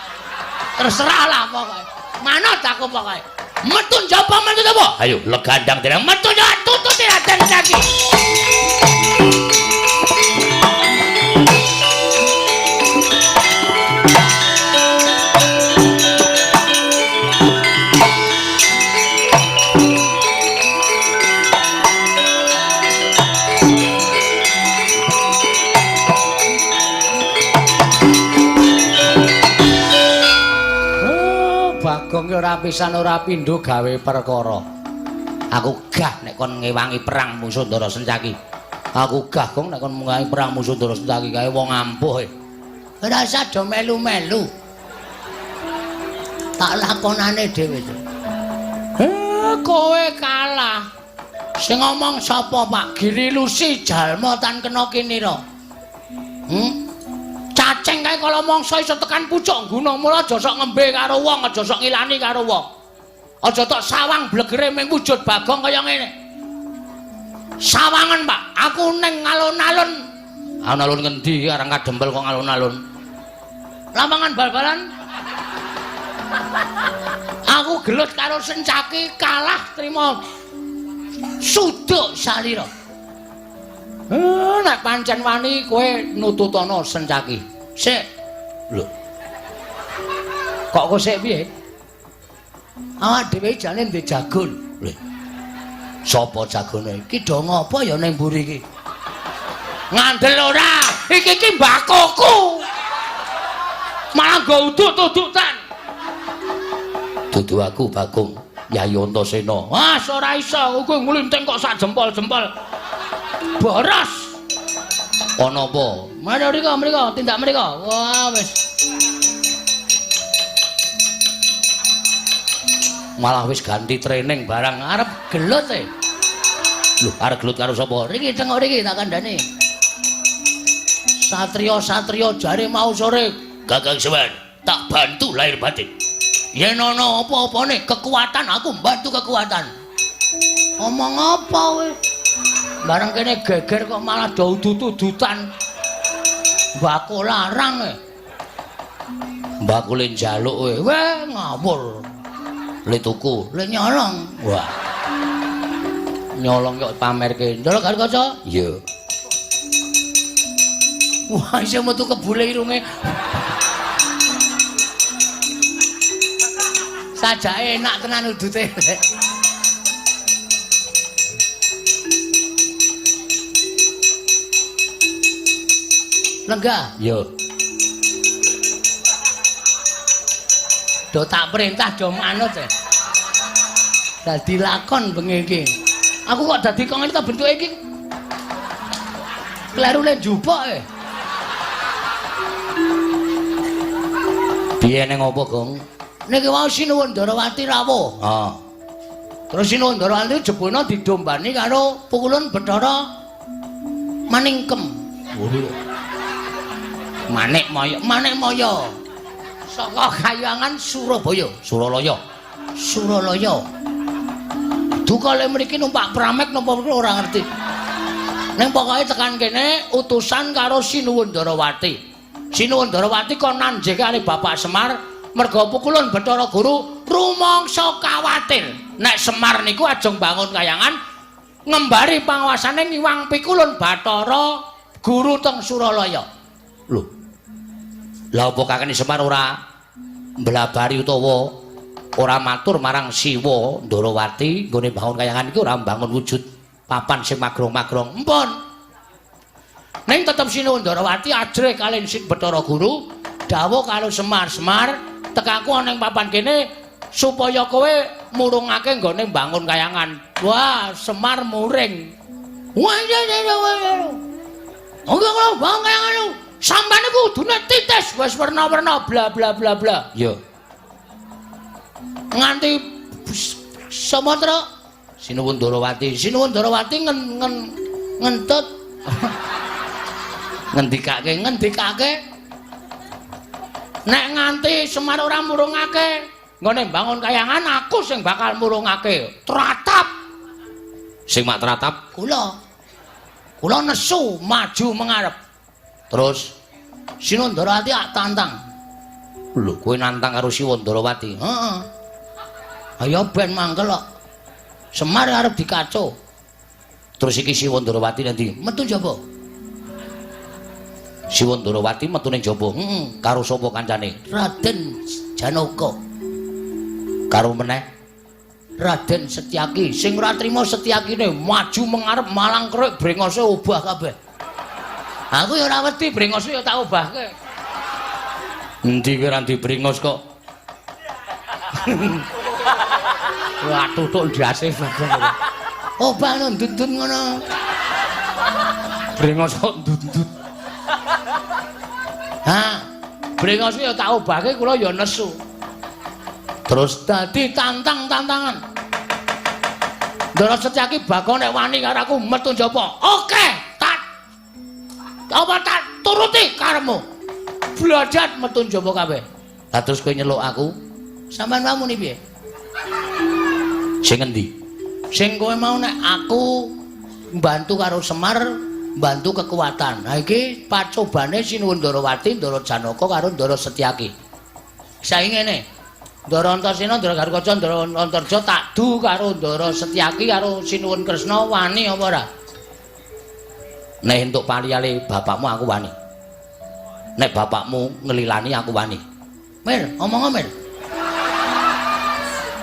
Terserah lah pokoke. Manut aku pokoke. Metu njaba metu njaba. Ayo legandang dereng metu njaba tututi Raden Saki. Bagong ki ora pisan ora pindho gawe perkara. Aku gah nek kon ngewangi perang musuh Ndara Sencaki. Aku gah gong nek kon ngewangi perang musuh Ndara Sencaki kae wong ampuh e. Ora usah do melu-melu. Tak lakonane dhewe. Kowe kalah. Sing ngomong sapa, Pak? Giri Lusi jalma tan kena kinira. Cacing kae kala mangsa iso tekan pucuk gunung, mula aja sok ngembe karo wong, aja sok ngilani karo wong. Aja tok sawang blegere ming wujud Bagong kaya ngene. Sawangan, Pak, aku ning alun-alun. Alun-alun ngendi arang kadempel kok alun-alun? Lapangan bal-balan. Aku gelut karo Sencaki kalah trima suduk salira. Nek pancen wani kowe nututana Sencaki. Sik. Lho. Kok kowe sik piye? Awak dhewe jane ndek jagon. Lho. Sapa jagone? Iki do ngopo ya ning mburi iki? Ngandel ora? Iki iki mbakoku. Malah nggo udut-udutan. Dudu aku Bagong Yayi Antasena. Ah, ora iso, kowe nglinting kok sak jempol-jempol. Boros. Ana apa? Mari mriko, mriko, tindak mriko. Wah, wis. Malah wis ganti training barang arep gelut e. Lho, arep gelut karo sapa? Riki tengok riki tak kandhane. Satria-satria jare mau sore, Kakang Semar, tak bantu lahir batin. Yen ana apa-apane kekuatan aku mbantu kekuatan. Omong apa kowe? Bareng kene geger kok malah do udut-udutan. Mbako larang e. Mbako le njaluk kowe. Weh ngawur. Le tuku, le nyolong. Wah. Nyolong kok pamerke. Ndelok karo kaca? Iya. Wah, iso metu kebule irunge. Sajake enak tenan udute. Lenggah. Iya. Do tak perintah do manut e. Dadi lakon bengi iki. Aku kok dadi kok ngene ta bentuke iki. Kleru le njupuk e. Piye ning apa, Gong? Niki wau Sinuwun Ndarawati rawuh. Ha. Terus Sinuwun Ndarawati jebulna didombani karo pukulun Bathara Maningkem. Manik Maya, Manik Maya. Saka kayangan Surabaya, Suralaya. Suralaya. Duka le mriki numpak pramek napa ora ngerti. Ning pokoke tekan kene utusan karo Sinuwun Ndarawati. Sinuwun Ndarawati kon nanjeke karo Bapak Semar merga pukulun Bathara Guru rumangsa kawatir. Nek Semar niku ajeng bangun kayangan ngembari panguasane ngiwang pikulun Bathara Guru teng Suralaya. Lho. Lah apa kakene Semar ora mblabari utawa ora matur marang Siwa Ndarawati nggone bangun kayangan iki ora mbangun wujud papan sing magrong-magrong. Empun. Ning tetep Sinuwun Ndarawati ajrih kaliyan Sing Bathara Guru dawuh karo Semar, Semar tekaku ana ing papan kene supaya kowe murungake nggone mbangun kayangan. Wah, Semar muring. Wah, iya iya iya. Ora ora bangun kayangan. Sampeyan iku kudune titis wis werna-werna bla bla bla bla. Iya. Nganti Sumatera Sinuwun Ndarawati, Sinuwun Ndarawati ngentut ngendikake ngendikake Nek nganti Semar ora murungake nggone mbangun kayangan, aku sing bakal murungake. Tratap. Sing mak tratap kula. Kula nesu maju mengarep. Terus Sinundarawati ak tantang. Lho, kowe nantang karo Siwandarawati? Heeh. Ayo ben mangkel kok. Semar arep dikaco. Terus iki Siwandarawati nanti metu jaba. Siwandarawati metu ning jaba. Heeh. Karo sapa kancane? Raden Janaka. Karo meneh Raden Setyaki. Sing ora trima Setyakine maju mengarep malang kerik brengose obah kabeh. Aku ya ora wedi, brengose ya tak obahke. Endi kowe ora ndi brengos kok? Wah, tutuk ndase bagong. Obah no ndut-ndut ngono. Brengos kok ndut-ndut. Ha, brengose ya tak obahke, kula ya nesu. Terus dadi tantang-tantangan. Ndara Setyaki bakal nek wani karo aku metu njaba. Oke, tak apa tak turuti karepmu. Blajat metu njaba kabeh. Lah terus kowe nyeluk aku? Sampeyan wae muni piye? Sing endi? Sing kowe mau nek aku mbantu karo Semar, mbantu kekuatan. Nah iki pacobane Sinuwun Ndarawati, Ndara Janaka karo Ndara Setyaki. Saiki ngene. Ndara Antasena, Ndara Garukaca, Ndara Antarja tak du karo Ndara Setyaki karo Sinuwun Kresna wani apa ora? Nek entuk paliyale bapakmu aku wani. Nek bapakmu ngelilani aku wani. Mir, omong Mir.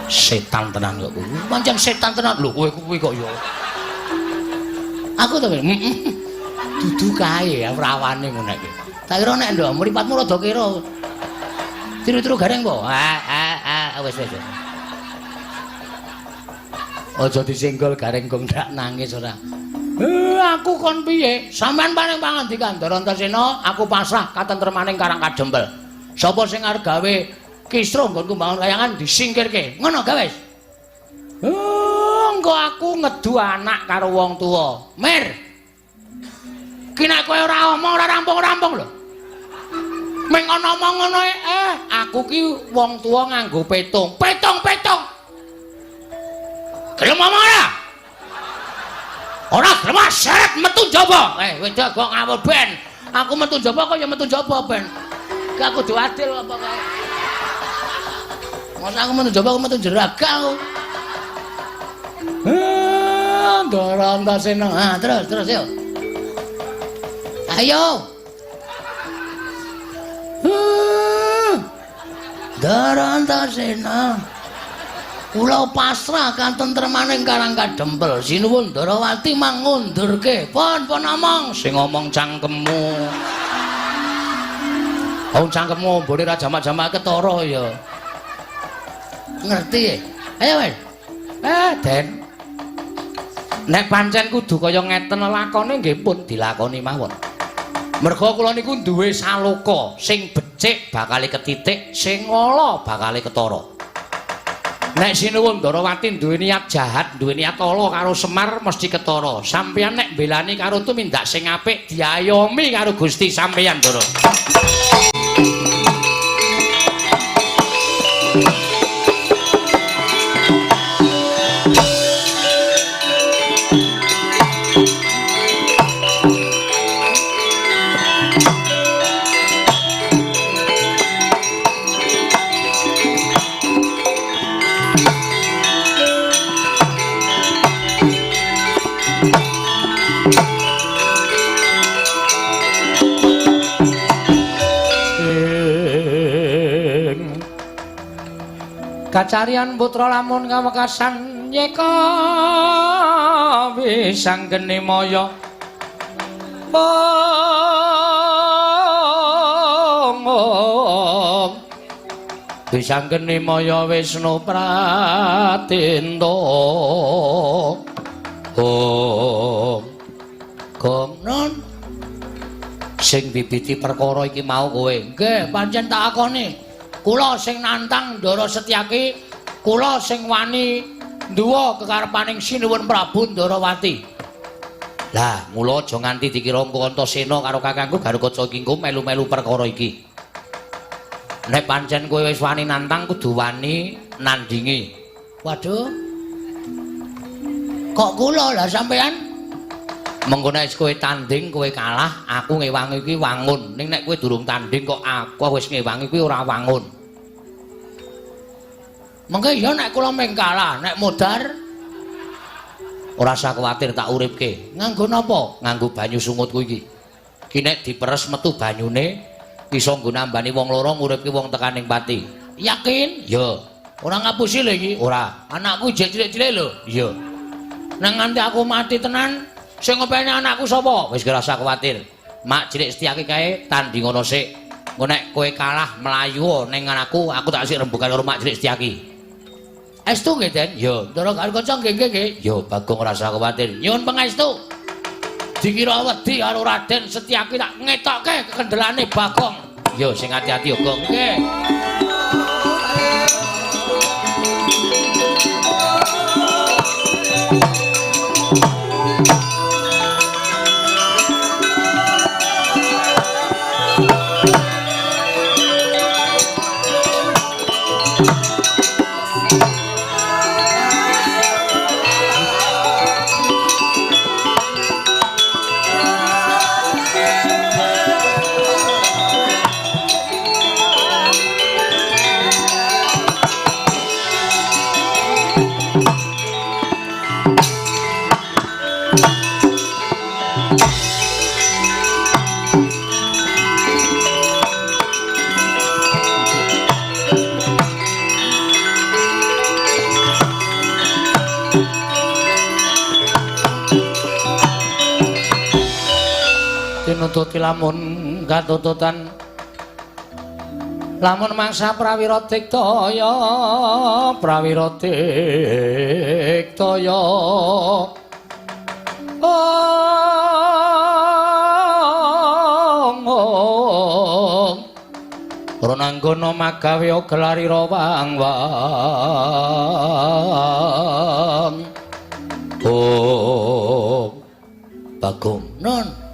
Setan tenan kok kowe. Pancen setan tenan. Lho kowe kuwi kok ya. Aku to, heeh. Dudu kae rawane ngono iki. Tak kira nek ndok mripatmu rada kira. Tiru-tiru gareng po. Ah, wis wis. Aja disenggol gareng gong ndak nangis ora. Aku kon piye? Sampeyan paring pangandikan Ndara Antasena, aku pasrah katentremaning Karang Kadempel. Sapa sing arep gawe kisruh nggonku mbangun kayangan disingkirke. Ngono gawe wis. Engko aku ngedu anak karo wong tuwa. Mir. Ki nek kowe ora omong ora rampung-rampung lho. Meng ana omong ngono aku ki wong tuwa nganggo petung. Petung-petung. Gelem omong ora? Ora gelem seret metu njaba. Wedok kok ngawur ben. Aku metu njaba kok ya metu njaba ben. Gak kudu adil apa kae. Masa aku metu njaba aku metu jeraga aku. Ndara Antasena. Ah, terus terus yo. Ayo. Ndara Antasena. Kula pasrah katentremaning Karang Kadempel. Sinuwun Ndarawati mangundurke. Pun pun omong sing ngomong cangkemmu. Wong cangkemmu mbone ra jamak-jamak ketara ya. Ngerti? Ayo wis. Den. Nek pancen kudu kaya ngeten lakone nggih pun dilakoni mawon. Merga kula niku duwe saloka sing becik bakale ketitik, sing ala bakale ketara. Nek Sinuwun Ndarawati duwe niat jahat, duwe niat ala karo Semar mesti ketara. Sampeyan nek mbelani karo tumindak sing apik diayomi karo Gusti sampeyan, Ndara. Kacarian putra lamun kawekasan yeka wisanggeni maya. Om wisanggeni maya Wisnu Pratinta. Om Gong non sing bibiti perkara iki mau kowe. Nggih, pancen tak akoni. Kula sing nantang Ndara Setyaki, kula sing wani nduwa kekarepaning Sinuwun Prabu Ndarawati. Lah, mula aja nganti dikira engko Antasena karo kakangku Garukaca iki engko melu-melu perkara iki. Nek pancen kowe wis wani nantang kudu wani nandingi. Waduh. Kok kula lah sampean? Mengko nek kowe tanding kowe kalah, aku ngewangi kuwi wangun. Ning nek kowe durung tanding kok aku wis ngewangi kuwi ora wangun. Mengko ya nek kula meng kalah, nek modar ora usah kuwatir tak uripke. Nganggo napa? Nganggo banyu sungutku iki. Ki nek diperes metu banyune iso nggo nambani wong loro nguripke wong tekaning pati. Yakin? Ya. Ora ngapusi lho iki? Ora. Anakku jek cilik-cilik lho. Iya. Nang nganti aku mati tenan, sing ngopeni anakku sapa? Wis ora usah kuwatir. Mak cilik Setyaki kae tanding ngono sik. Engko nek kowe kalah mlayu ning anakku, aku tak sik rembugan karo Mak cilik Setyaki. Estu nggih, Den? Ya. Ndara Garukaca nggih nggih nggih. Ya, Bagong ora usah kuwatir. Nyuwun pangestu. Dikira wedi karo Raden Setyaki tak ngetokke kekendelane Bagong. Ya, sing ati-ati ya, Gong. Nggih. Tinututi lamun katututan lamun mangsa prawira diktaya prawira diktaya ong ronanggana magawe gelarira wang wang oh Bagong nun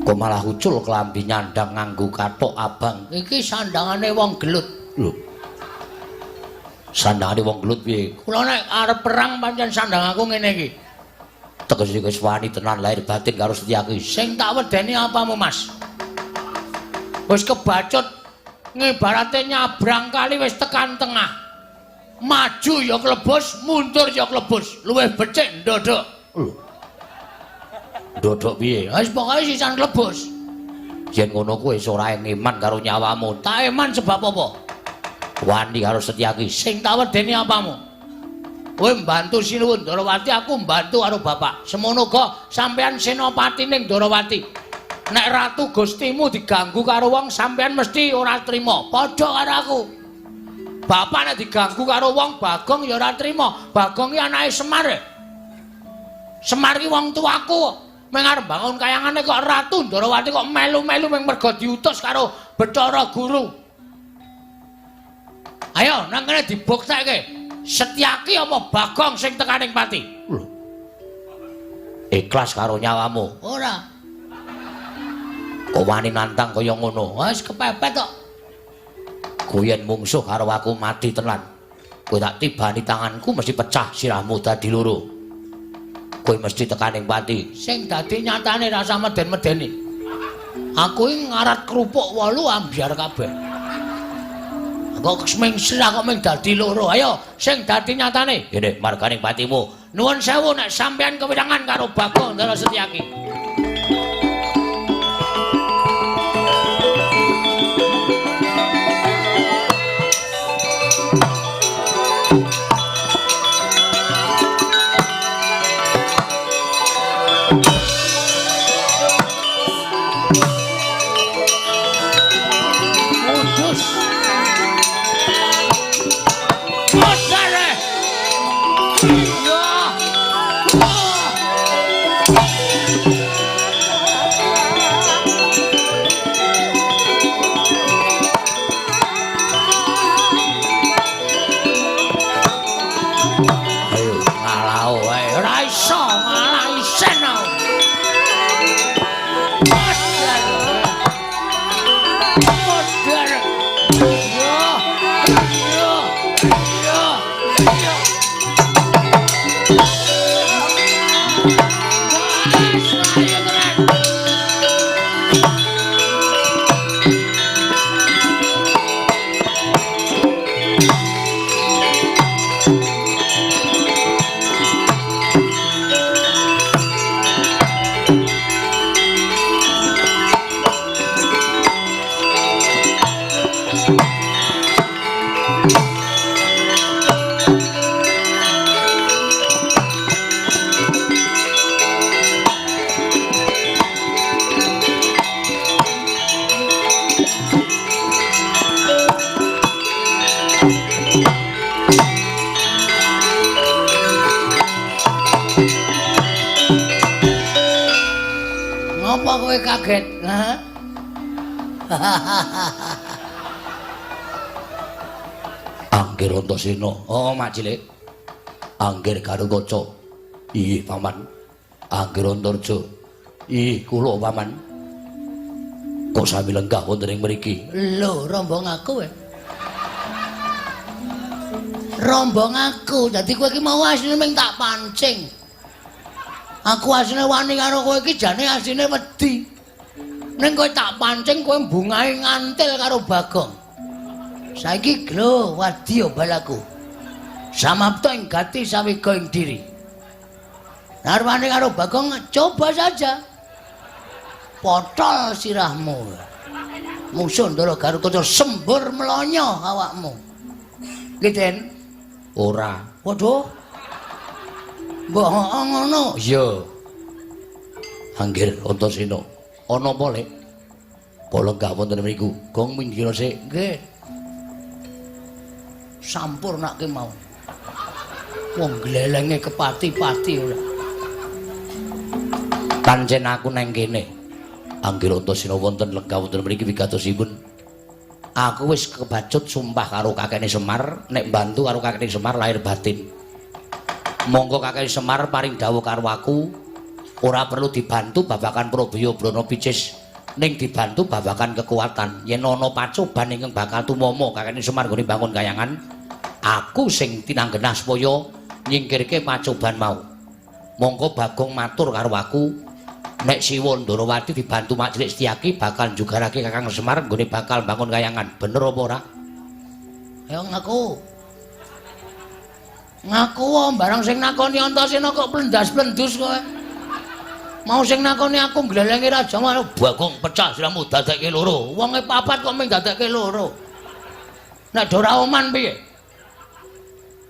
kok malah ucul klambi nyandang nganggo kathok abang. Iki sandangane wong gelut. Lho. Sandangane wong gelut piye? Kula nek arep perang pancen sandang aku ngene iki. Tegese wis wani tenan lahir batin karo Setyaki. Sing tak wedeni apamu, Mas? Wis kebacut ngibarate nyabrang kali wis tekan tengah. Maju ya klebus, mundur ya klebus. Luwih becik ndodok. Lho. Ndodok piye? Wis pokoke sisan klebus. Yen ngono kuwi wis ora eman karo nyawamu. Tak eman sebab apa? Wani karo Setyaki. Sing tak wedeni apamu? Kowe mbantu Sinuwun Ndorowati, aku mbantu karo bapak. Semono uga sampean senopati ning Ndorowati. Nek ratu Gustimu diganggu karo wong, sampean mesti ora trima. Padha karo aku. Bapak nek diganggu karo wong, Bagong ya ora trima. Bagong ki anake Semar. Semar ki wong tuaku. Meng arep bangun kayangane kok Ratu Ndorowati kok melu-melu meng mergo diutus karo Bathara Guru. Ayo nang kene dibuktekke. Setyaki apa Bagong sing tekaning pati? Lho. Ikhlas karo nyawamu? Ora. Kok wani nantang kaya ngono? Wis kepepet kok. Kowe yen mungsuh karo aku mati tenan. Kowe tak tibani tanganku mesti pecah sirahmu dadi loro. Kowe mesti tekaning pati. Sing dadi nyatane rasa meden-medeni. Aku iki ngarat kerupuk 8 ambyar kabeh. Kok ming sirah kok ming dadi loro. Ayo sing dadi nyatane. Ngene marganing patimu. Nuwun sewu nek sampean kewirangan karo Bagong Ndara Setyaki. Ayo tenan. Ngopo kowe kaget? Hah? Anggir Antasena. Oh, Mak Cilik. Anggir Garukaca. Ih, Paman. Anggir Antarja. Ih, kula Paman. Kok sami lenggah wonten ing mriki? Lho, rombong aku e. Rombong aku. Dadi kowe iki mau asline ming tak pancing. Aku asline wani karo kowe iki jane asline wedi. Ning kowe tak pancing kowe mbungahe ngantil karo Bagong. Saiki glo wadya balaku. Samapta ing gati sawiga ing diri. Narwane karo Bagong coba saja. Potol sirahmu. Musuh Ndara Garukaca sembur mlonyo awakmu. Nggih, Den. Ora. Waduh. Mbok ngono. Iya. Anggir Antasena. Ana apa, Lek? Kok lenggah wonten mriku? Gong minggir sik. Nggih. Sampurnake mau. Wong glelenge kepati-pati ora. Pancen aku nang kene. Anggir Antasena wonten lenggah wonten mriki wigatosipun. Aku wis kebacut sumpah karo kakekne Semar nek mbantu karo kakekne Semar lahir batin. Monggo kakekne Semar paring dawuh karo aku, ora perlu dibantu babagan Probaya Brana Picis, ning dibantu babagan kekuatan. Yen ana pacoban ingkang bakal tumama kakekne Semar nggone bangun kayangan, aku sing tinanggenah supaya nyingkirke pacoban mau. Monggo Bagong matur karo aku, nek Siwa Ndarawati dibantu Mak Cilik Setyaki bakal njugarake Kakang Semar nggone bakal bangun kayangan. Bener apa ora? Ayo ngaku. Ngaku wae barang sing nakoni Antasena kok plendas-plendus kowe. Mau sing nakoni aku glelenge raja mau Bagong pecah siramu dadekke loro. Wonge papat kok mung dadekke loro. Nek do ora oman piye?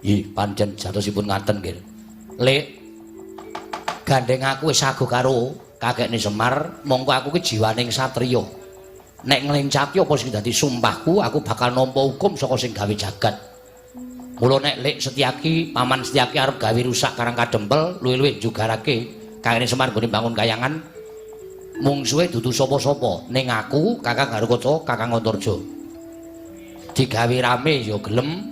Ih, pancen jatosipun ngaten nggih. Lek gandeng aku wis sago karo kakekne Semar, mongko aku ki jiwaning satriya. Nek nglencati apa sing dadi sumpahku, aku bakal nampa hukum saka sing gawe jagat. Mula nek Lek Setyaki, Paman Setyaki arep gawe rusak Karang Kadempel, luwih-luwih njugarake kakekne Semar nggone bangun kayangan, mungsuhe dudu sapa-sapa, ning aku, Kakang Garukaca, Kakang Antarja. Digawe rame ya gelem,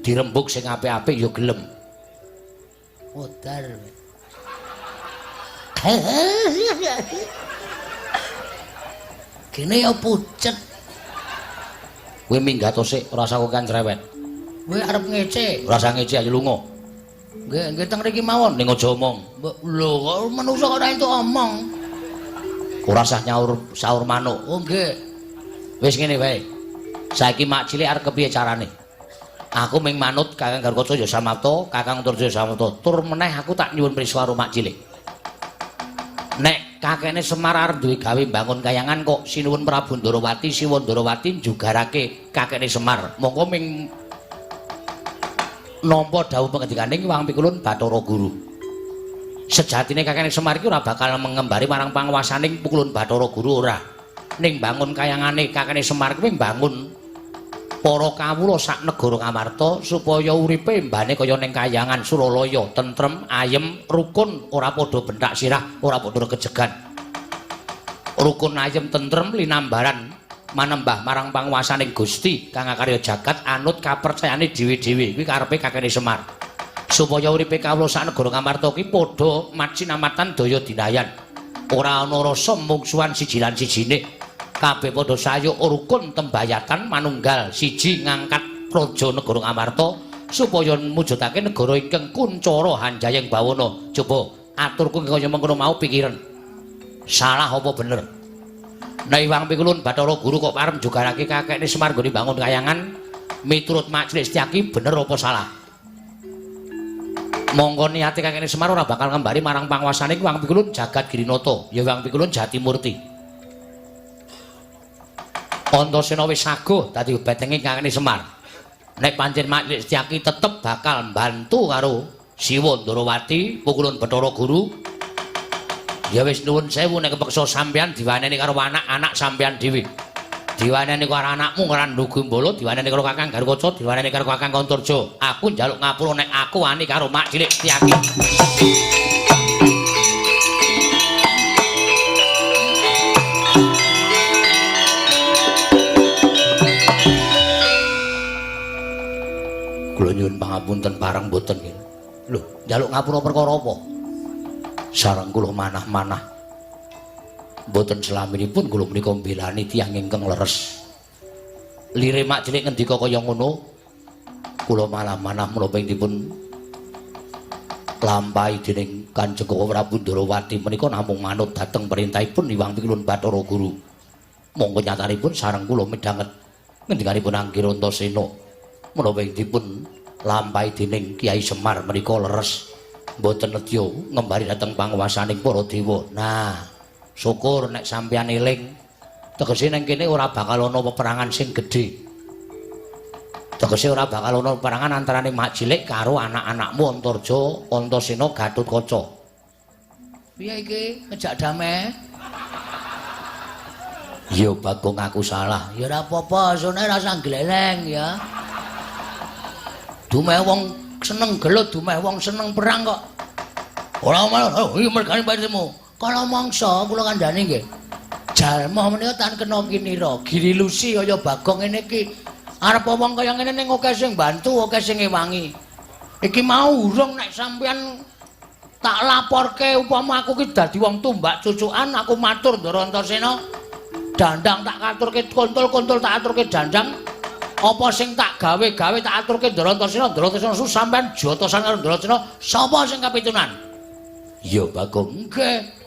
dirembug sing apik-apik ya gelem. Modar. Kene ya pucet. Kowe minggat sik, ora usah kokean cerewet. Kowe arep ngece. Ora usah ngece, ayo lunga. Nggih, nggih teng mriki mawon. Ning aja omong. Lho, kok manungsa kok ora entuk omong. Ora usah nyaur saur manuk. Oh, nggih. Wis ngene wae. Saiki Mak Cilik arep kepiye carane? Aku ming manut Kakang Garukaca ya samapta, Kakang Antarja ya samapta. Tur meneh aku tak nyuwun prisa karo Mak Cilik. Nek kakekne Semar arep duwe gawe mbangun kayangan kok Sinuwun Prabu Ndarawati, Siwa Ndarawati njugarake kakekne Semar. Monggo ming nampa dawuh pangendikaning Wang Pikulun Bathara Guru. Sejatine kakekne Semar iki ora bakal mengembari marang panguwasaning Pukulun Bathara Guru ora. Ning bangun kayangane kakekne Semar kuwi mbangun para kawula sak negara Ngamarta supaya uripe mbane kaya ning kayangan Suralaya, tentrem, ayem, rukun, ora padha benthak sirah, ora padha regejegan. Rukun, ayem, tentrem linambaran manembah marang panguwasaning Gusti kang akarya jagat anut kapercayane dhewe-dhewe. Kuwi karepe kakene Semar. Supaya uripe kawula sak negara Ngamarta ki padha macinamatan daya dinayan. Ora ana rasa mungsuhan siji lan sijine. Kabeh padha sayuk rukun tembayatan manunggal siji ngangkat praja negara Ngamarta supaya mujudake negara ingkang kuncara hanjayeng bawana. Coba Aturku kaya mengkono mau pikiran. Salah apa bener? Nek Iwang Pikulun Bathara Guru kok parem jogarake kakekne Semar nggone bangun kayangan miturut Mak Cilik Setyaki bener apa salah? Mongko niate kakekne Semar ora bakal ngembari marang panguasane Iwang Pikulun Jagat Girinata, ya Iwang Pikulun Jatimurti. Antasena wis saguh dadi betenge kakekne Semar. Nek pancen Mak Cilik Setyaki tetep bakal mbantu karo Siwa Ndarawati Pukulun Bathara Guru. Ya wis nuwun sewu nek kepeksa sampeyan diwaneni karo anak-anak sampeyan dhewe. Diwaneni karo anakmu Ngrandu Gembala, diwaneni karo Kakang Garukaca, diwaneni karo Kakang Antarja. Aku njaluk ngapura nek aku wani karo Mak Cilik Setyaki. Kula nyuwun pangapunten pareng mboten nggih. Lho, njaluk ngapura perkara apa? Sareng kula manah-manah. Mboten selaminipun kula menika mbelani tiyang ingkang leres. Lire Mak Cilik ngendika kaya ngono, kula malah-manah menapa ing dipun lampahi dening Kanjeng Prabu Ndarawati menika namung manut dhateng perintahipun Hyang Pikulun Bathara Guru. Monggo nyatanipun sareng kula midhanget ngendikanipun Angger Antasena menapa ing dipun lampahi dening Kyai Semar menika leres. Mboten nedya ngembari dhateng panguwasaning para dewa. Nah, syukur nek sampeyan eling. Tegese nang kene ora bakal ana peperangan sing gedhe. Tegese ora bakal ana peperangan antarane Mak Cilik karo anak-anakmu Antarja, Antasena, Gatotkaca. Piye iki ngejak damai? Ya Bagong aku salah. Ya ora apa-apa, sone rasa gleleng ya. Dumeh wong seneng gelut, dumeh wong seneng perang kok. Ora malah, oh iki mergane patimu. Kala mangsa kula kandhani nggih. Jalma menika tan kena kinira, girilusi kaya Bagong ngene iki. Arep wong kaya ngene ning akeh sing bantu, akeh sing ngewangi. Iki mau urung nek sampeyan tak laporke upama aku ki dadi wong tumbak cucukan, aku matur Ndara Antasena. Dandang tak katurke kontol-kontol tak aturke dandang. Apa sing tak gawe-gawe tak aturke Ndara Antasena, Ndara Antasena su sampean jotosan karo Ndara Antasena, sapa sing kapitunan? Ya Bagong. Nggih.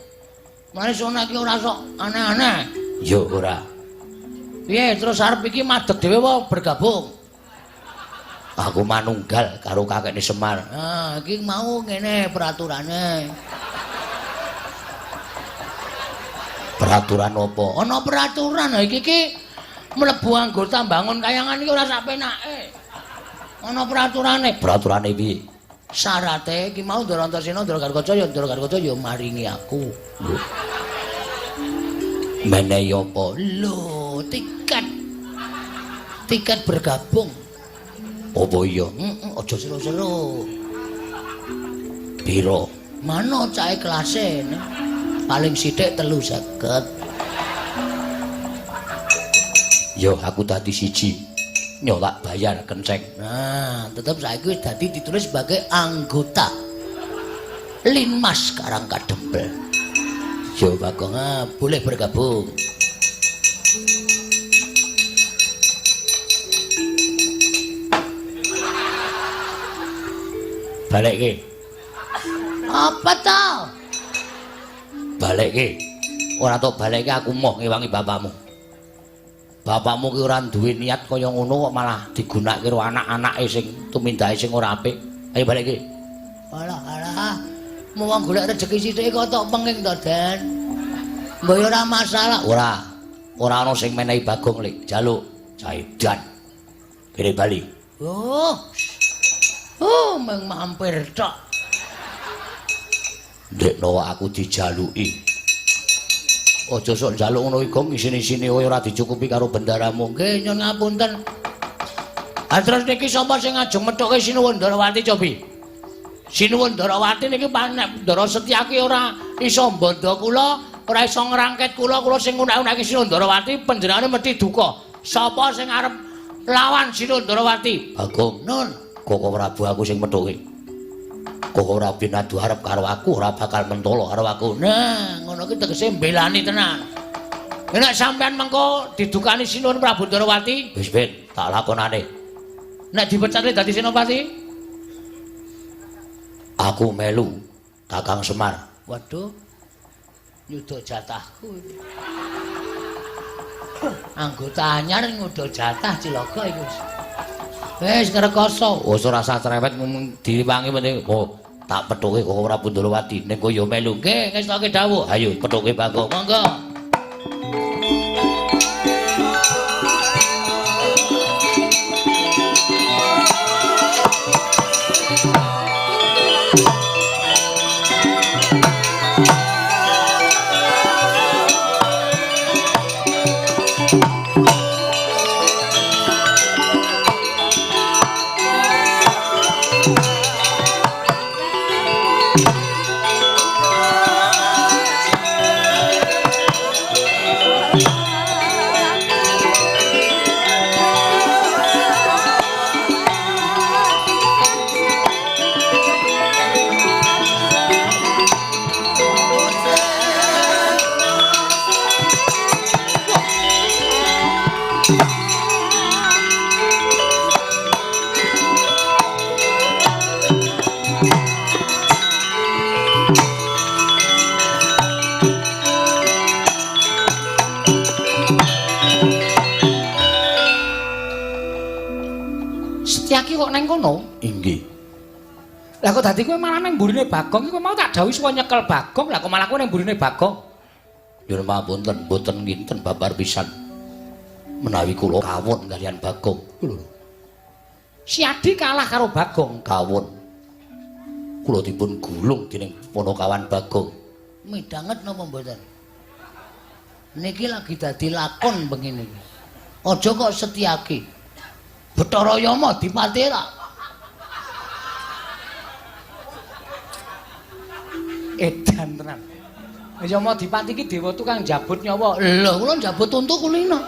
Mane sona iki ora sok aneh-aneh. Ya ora. Piye terus arep iki madeg dhewe apa bergabung? Aku manunggal karo kakekne Semar. Nah, iki mau ngene peraturane. Peraturan apa? Ana peraturan iki iki mlebu anggota bangun kayangan iki ora sak penake. Ana peraturane. Peraturane piye? Syarate iki mau Ndara Antasena, Ndara Garukaca ya Ndara Garukaca ya maringi aku. Lho. Menehi apa? Lho, tiket. Tiket bergabung. Apa iya? Heeh, aja seru-seru. Piro? Mano cahe kelase. Paling sithik 350. Yo aku dadi siji. Nyolak bayar kenceng. Nah, tetep saiki wis dadi ditulis sebagai anggota Linmas Karangkadempel. Yo Bagong, boleh bergabung. Balekke. Apa to? Balekke. Ora tok balekke aku moh ngewangi bapakmu. Bapakmu ki ora duwe niat kaya ngono kok malah digunakake karo anak-anake sing tumindake sing ora apik. Ayo balekke. Alah alah. Mau wong golek rejeki sithik kok tok penging to, Den. Mbok ora masalah. Ora. Ora ana sing menehi Bagong lek jaluk caidan. Kene bali. Oh. Oh, mung mampir tok. Ndekno aku dijaluki. Aja sok njaluk ngono iki gong isine-isine ora dicukupi karo bendaramu. Nggih, nyun ngapunten. Ha terus niki sapa sing ngajeng methuke Sinuwun Ndarawati cobi? Sinuwun Ndarawati niki nek Ndara Setyaki ora iso mbandha kula, ora iso ngrangket kula, kula sing ngunak-unake Sinuwun Ndarawati panjenengane mesti duka. Sapa sing arep lawan Sinuwun Ndarawati? Bagong. Nun, Koko Prabu aku sing methuke. Koko Prabu adu arep karo aku ora bakal mentolo karo aku. Nah, ngono ki tegese mbelani tenan. Nek sampean mengko didukani Sinuwun Prabu Ndarawati, wis ben tak lakonane. Nek dipecate dadi senopati, aku melu Kakang Semar. Waduh. Nyuda jatahku. Anggota anyar nyuda jatah cilaka iki wis. Wis ngrekoso. Wis ora usah cerewet diwangi meneh. Oh, tak pethuke Koko Prabu Ndorowati ning koyo melu. Nggih, ngestoke dawuh. Ayo pethuke Bagong. Monggo. Setyaki kok neng kono? Inggih. Lah kok dadi kowe malah nang mburine Bagong iki kowe mau tak dawuhi suwa nyekel Bagong, lah kok malah kowe nang mburine Bagong. Nyuwun pangapunten, mboten nginten babar pisan. Menawi kula kawon kaliyan Bagong. Lho. Si Adi kalah karo Bagong. Kawon. Kula dipun gulung dening Panakawan Bagong. Midhanget napa mboten? Niki lagi dadi lakon bengi niki. Aja kok Setyaki. Bathara Yama dipati ra. Edan tenan. Yama dipati iki dewa tukang njabut nyawa. Lho, kula njabut untu kulino.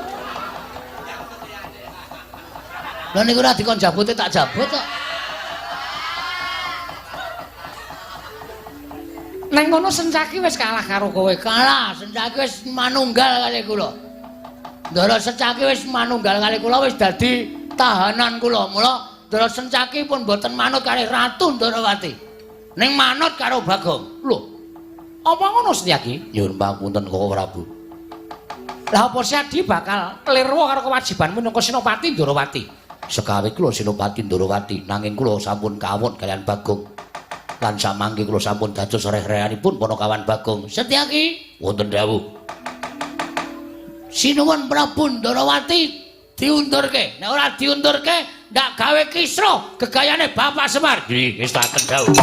Lha niku ora dikon jabute tak jabut kok. Neng kono Sencaki wis kalah karo kowe. Kalah, Sencaki wis manunggal kali kula. Ndara Sencaki wis manunggal kali kula wis dadi tahanan kula. Mula Ndara Sencaki pun mboten manut kali Ratu Ndorowati. Ning manut karo Bagong. Lho. Apa ngono Setyaki? Nyuwun pangapunten Koko Prabu. Lah apa Setyaki bakal klirwa karo kewajibanmu minangka Senopati Ndorowati? Sekawe kula Senopati Ndorowati, nanging kula sampun kawon kaliyan Bagong. Lan samangke kula sampun dados reh-rehanipun Panakawan Bagong. Setyaki, wonten dawuh. Sinuwun Prabu Ndorowati diundurke. Nek ora diundurke, ndak gawe kisruh gegayane Bapak Semar. Nggih, ngestaken dawuh.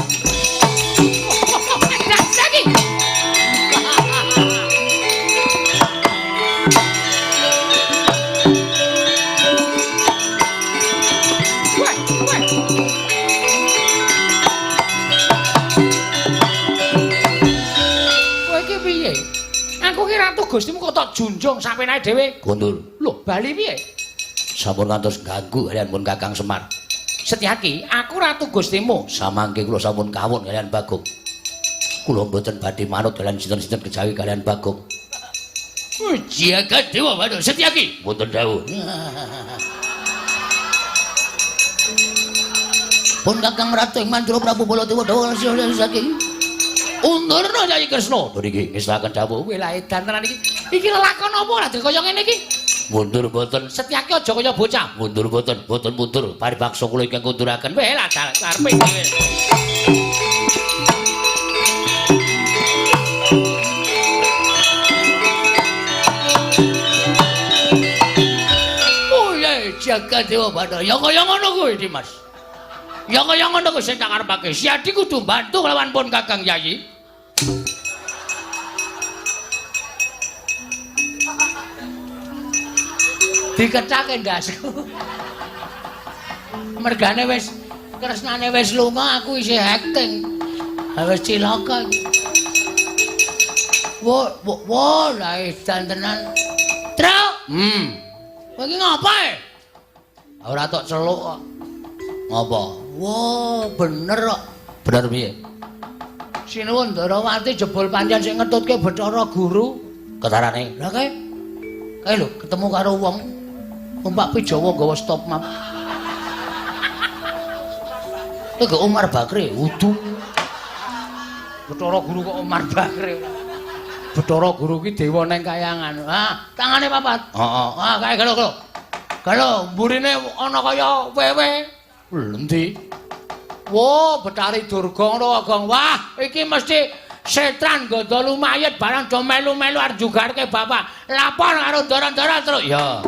Setyaki. Gustimu kok tok junjung sampenae dhewe. Kondur. Lho, bali piye? Sampun ngantos ganggu kaliyan pun Kakang Semar. Setyaki, aku ratu Gustimu. Samangke kula sampun kawon kaliyan Bagong. Kula mboten badhe manut kaliyan sinten-sinten kejawi kaliyan Bagong. Jagat Dewa Bathara Setyaki. Wonten dawuh. Pun Kakang Ratu ing Mandura Prabu Baladewa Dawa saking Undurna Kyai Kresna. Lho niki ngestaken dawuh. Kowe lah edan tenan iki. Iki lelakon apa ora kaya ngene iki? Mundur mboten. Setyaki aja kaya bocah. Mundur mboten, mboten mundur. Paribaksa kula ingkang kunduraken. Weh lah karepe dhewe. Oh ya jagat Dewa Bathara. Ya kaya ngono kuwi Dimas. Ya kaya ngono kuwi sing tak karepake. Si Adi kudu mbantu kelawan pun Kakang Yayi. Dikecake ndasku. Mergane wis kresnane wis lunga aku isih acting. Ha wis cilaka iki. Wo wo lah edan tenan. Truk. Kowe iki ngapa? Ora tok celuk kok. Ngapa? Wo, bener kok. Bener piye? Sinuwun Ndorowati jebul pancen sing ngetutke Bathara Guru. Ketarane. Lah kae. Kae lho ketemu karo wong numpak Pijawa nggawa stop map. Iku Umar Bakri wudu. Bathara Guru kok Umar Bakri. Bathara Guru ki dewa neng kayangan. Ah, tangane papat. Heeh. Ah, kae galo galo. Galo mburine ana kaya wewe. Endi? Wo, Bathari Durga ngono Gong. Wah, iki mesti setran gandha lumayet barang do melu-melu arep jugarke bapak. Lapor karo ndara-ndara, Truk. Ya.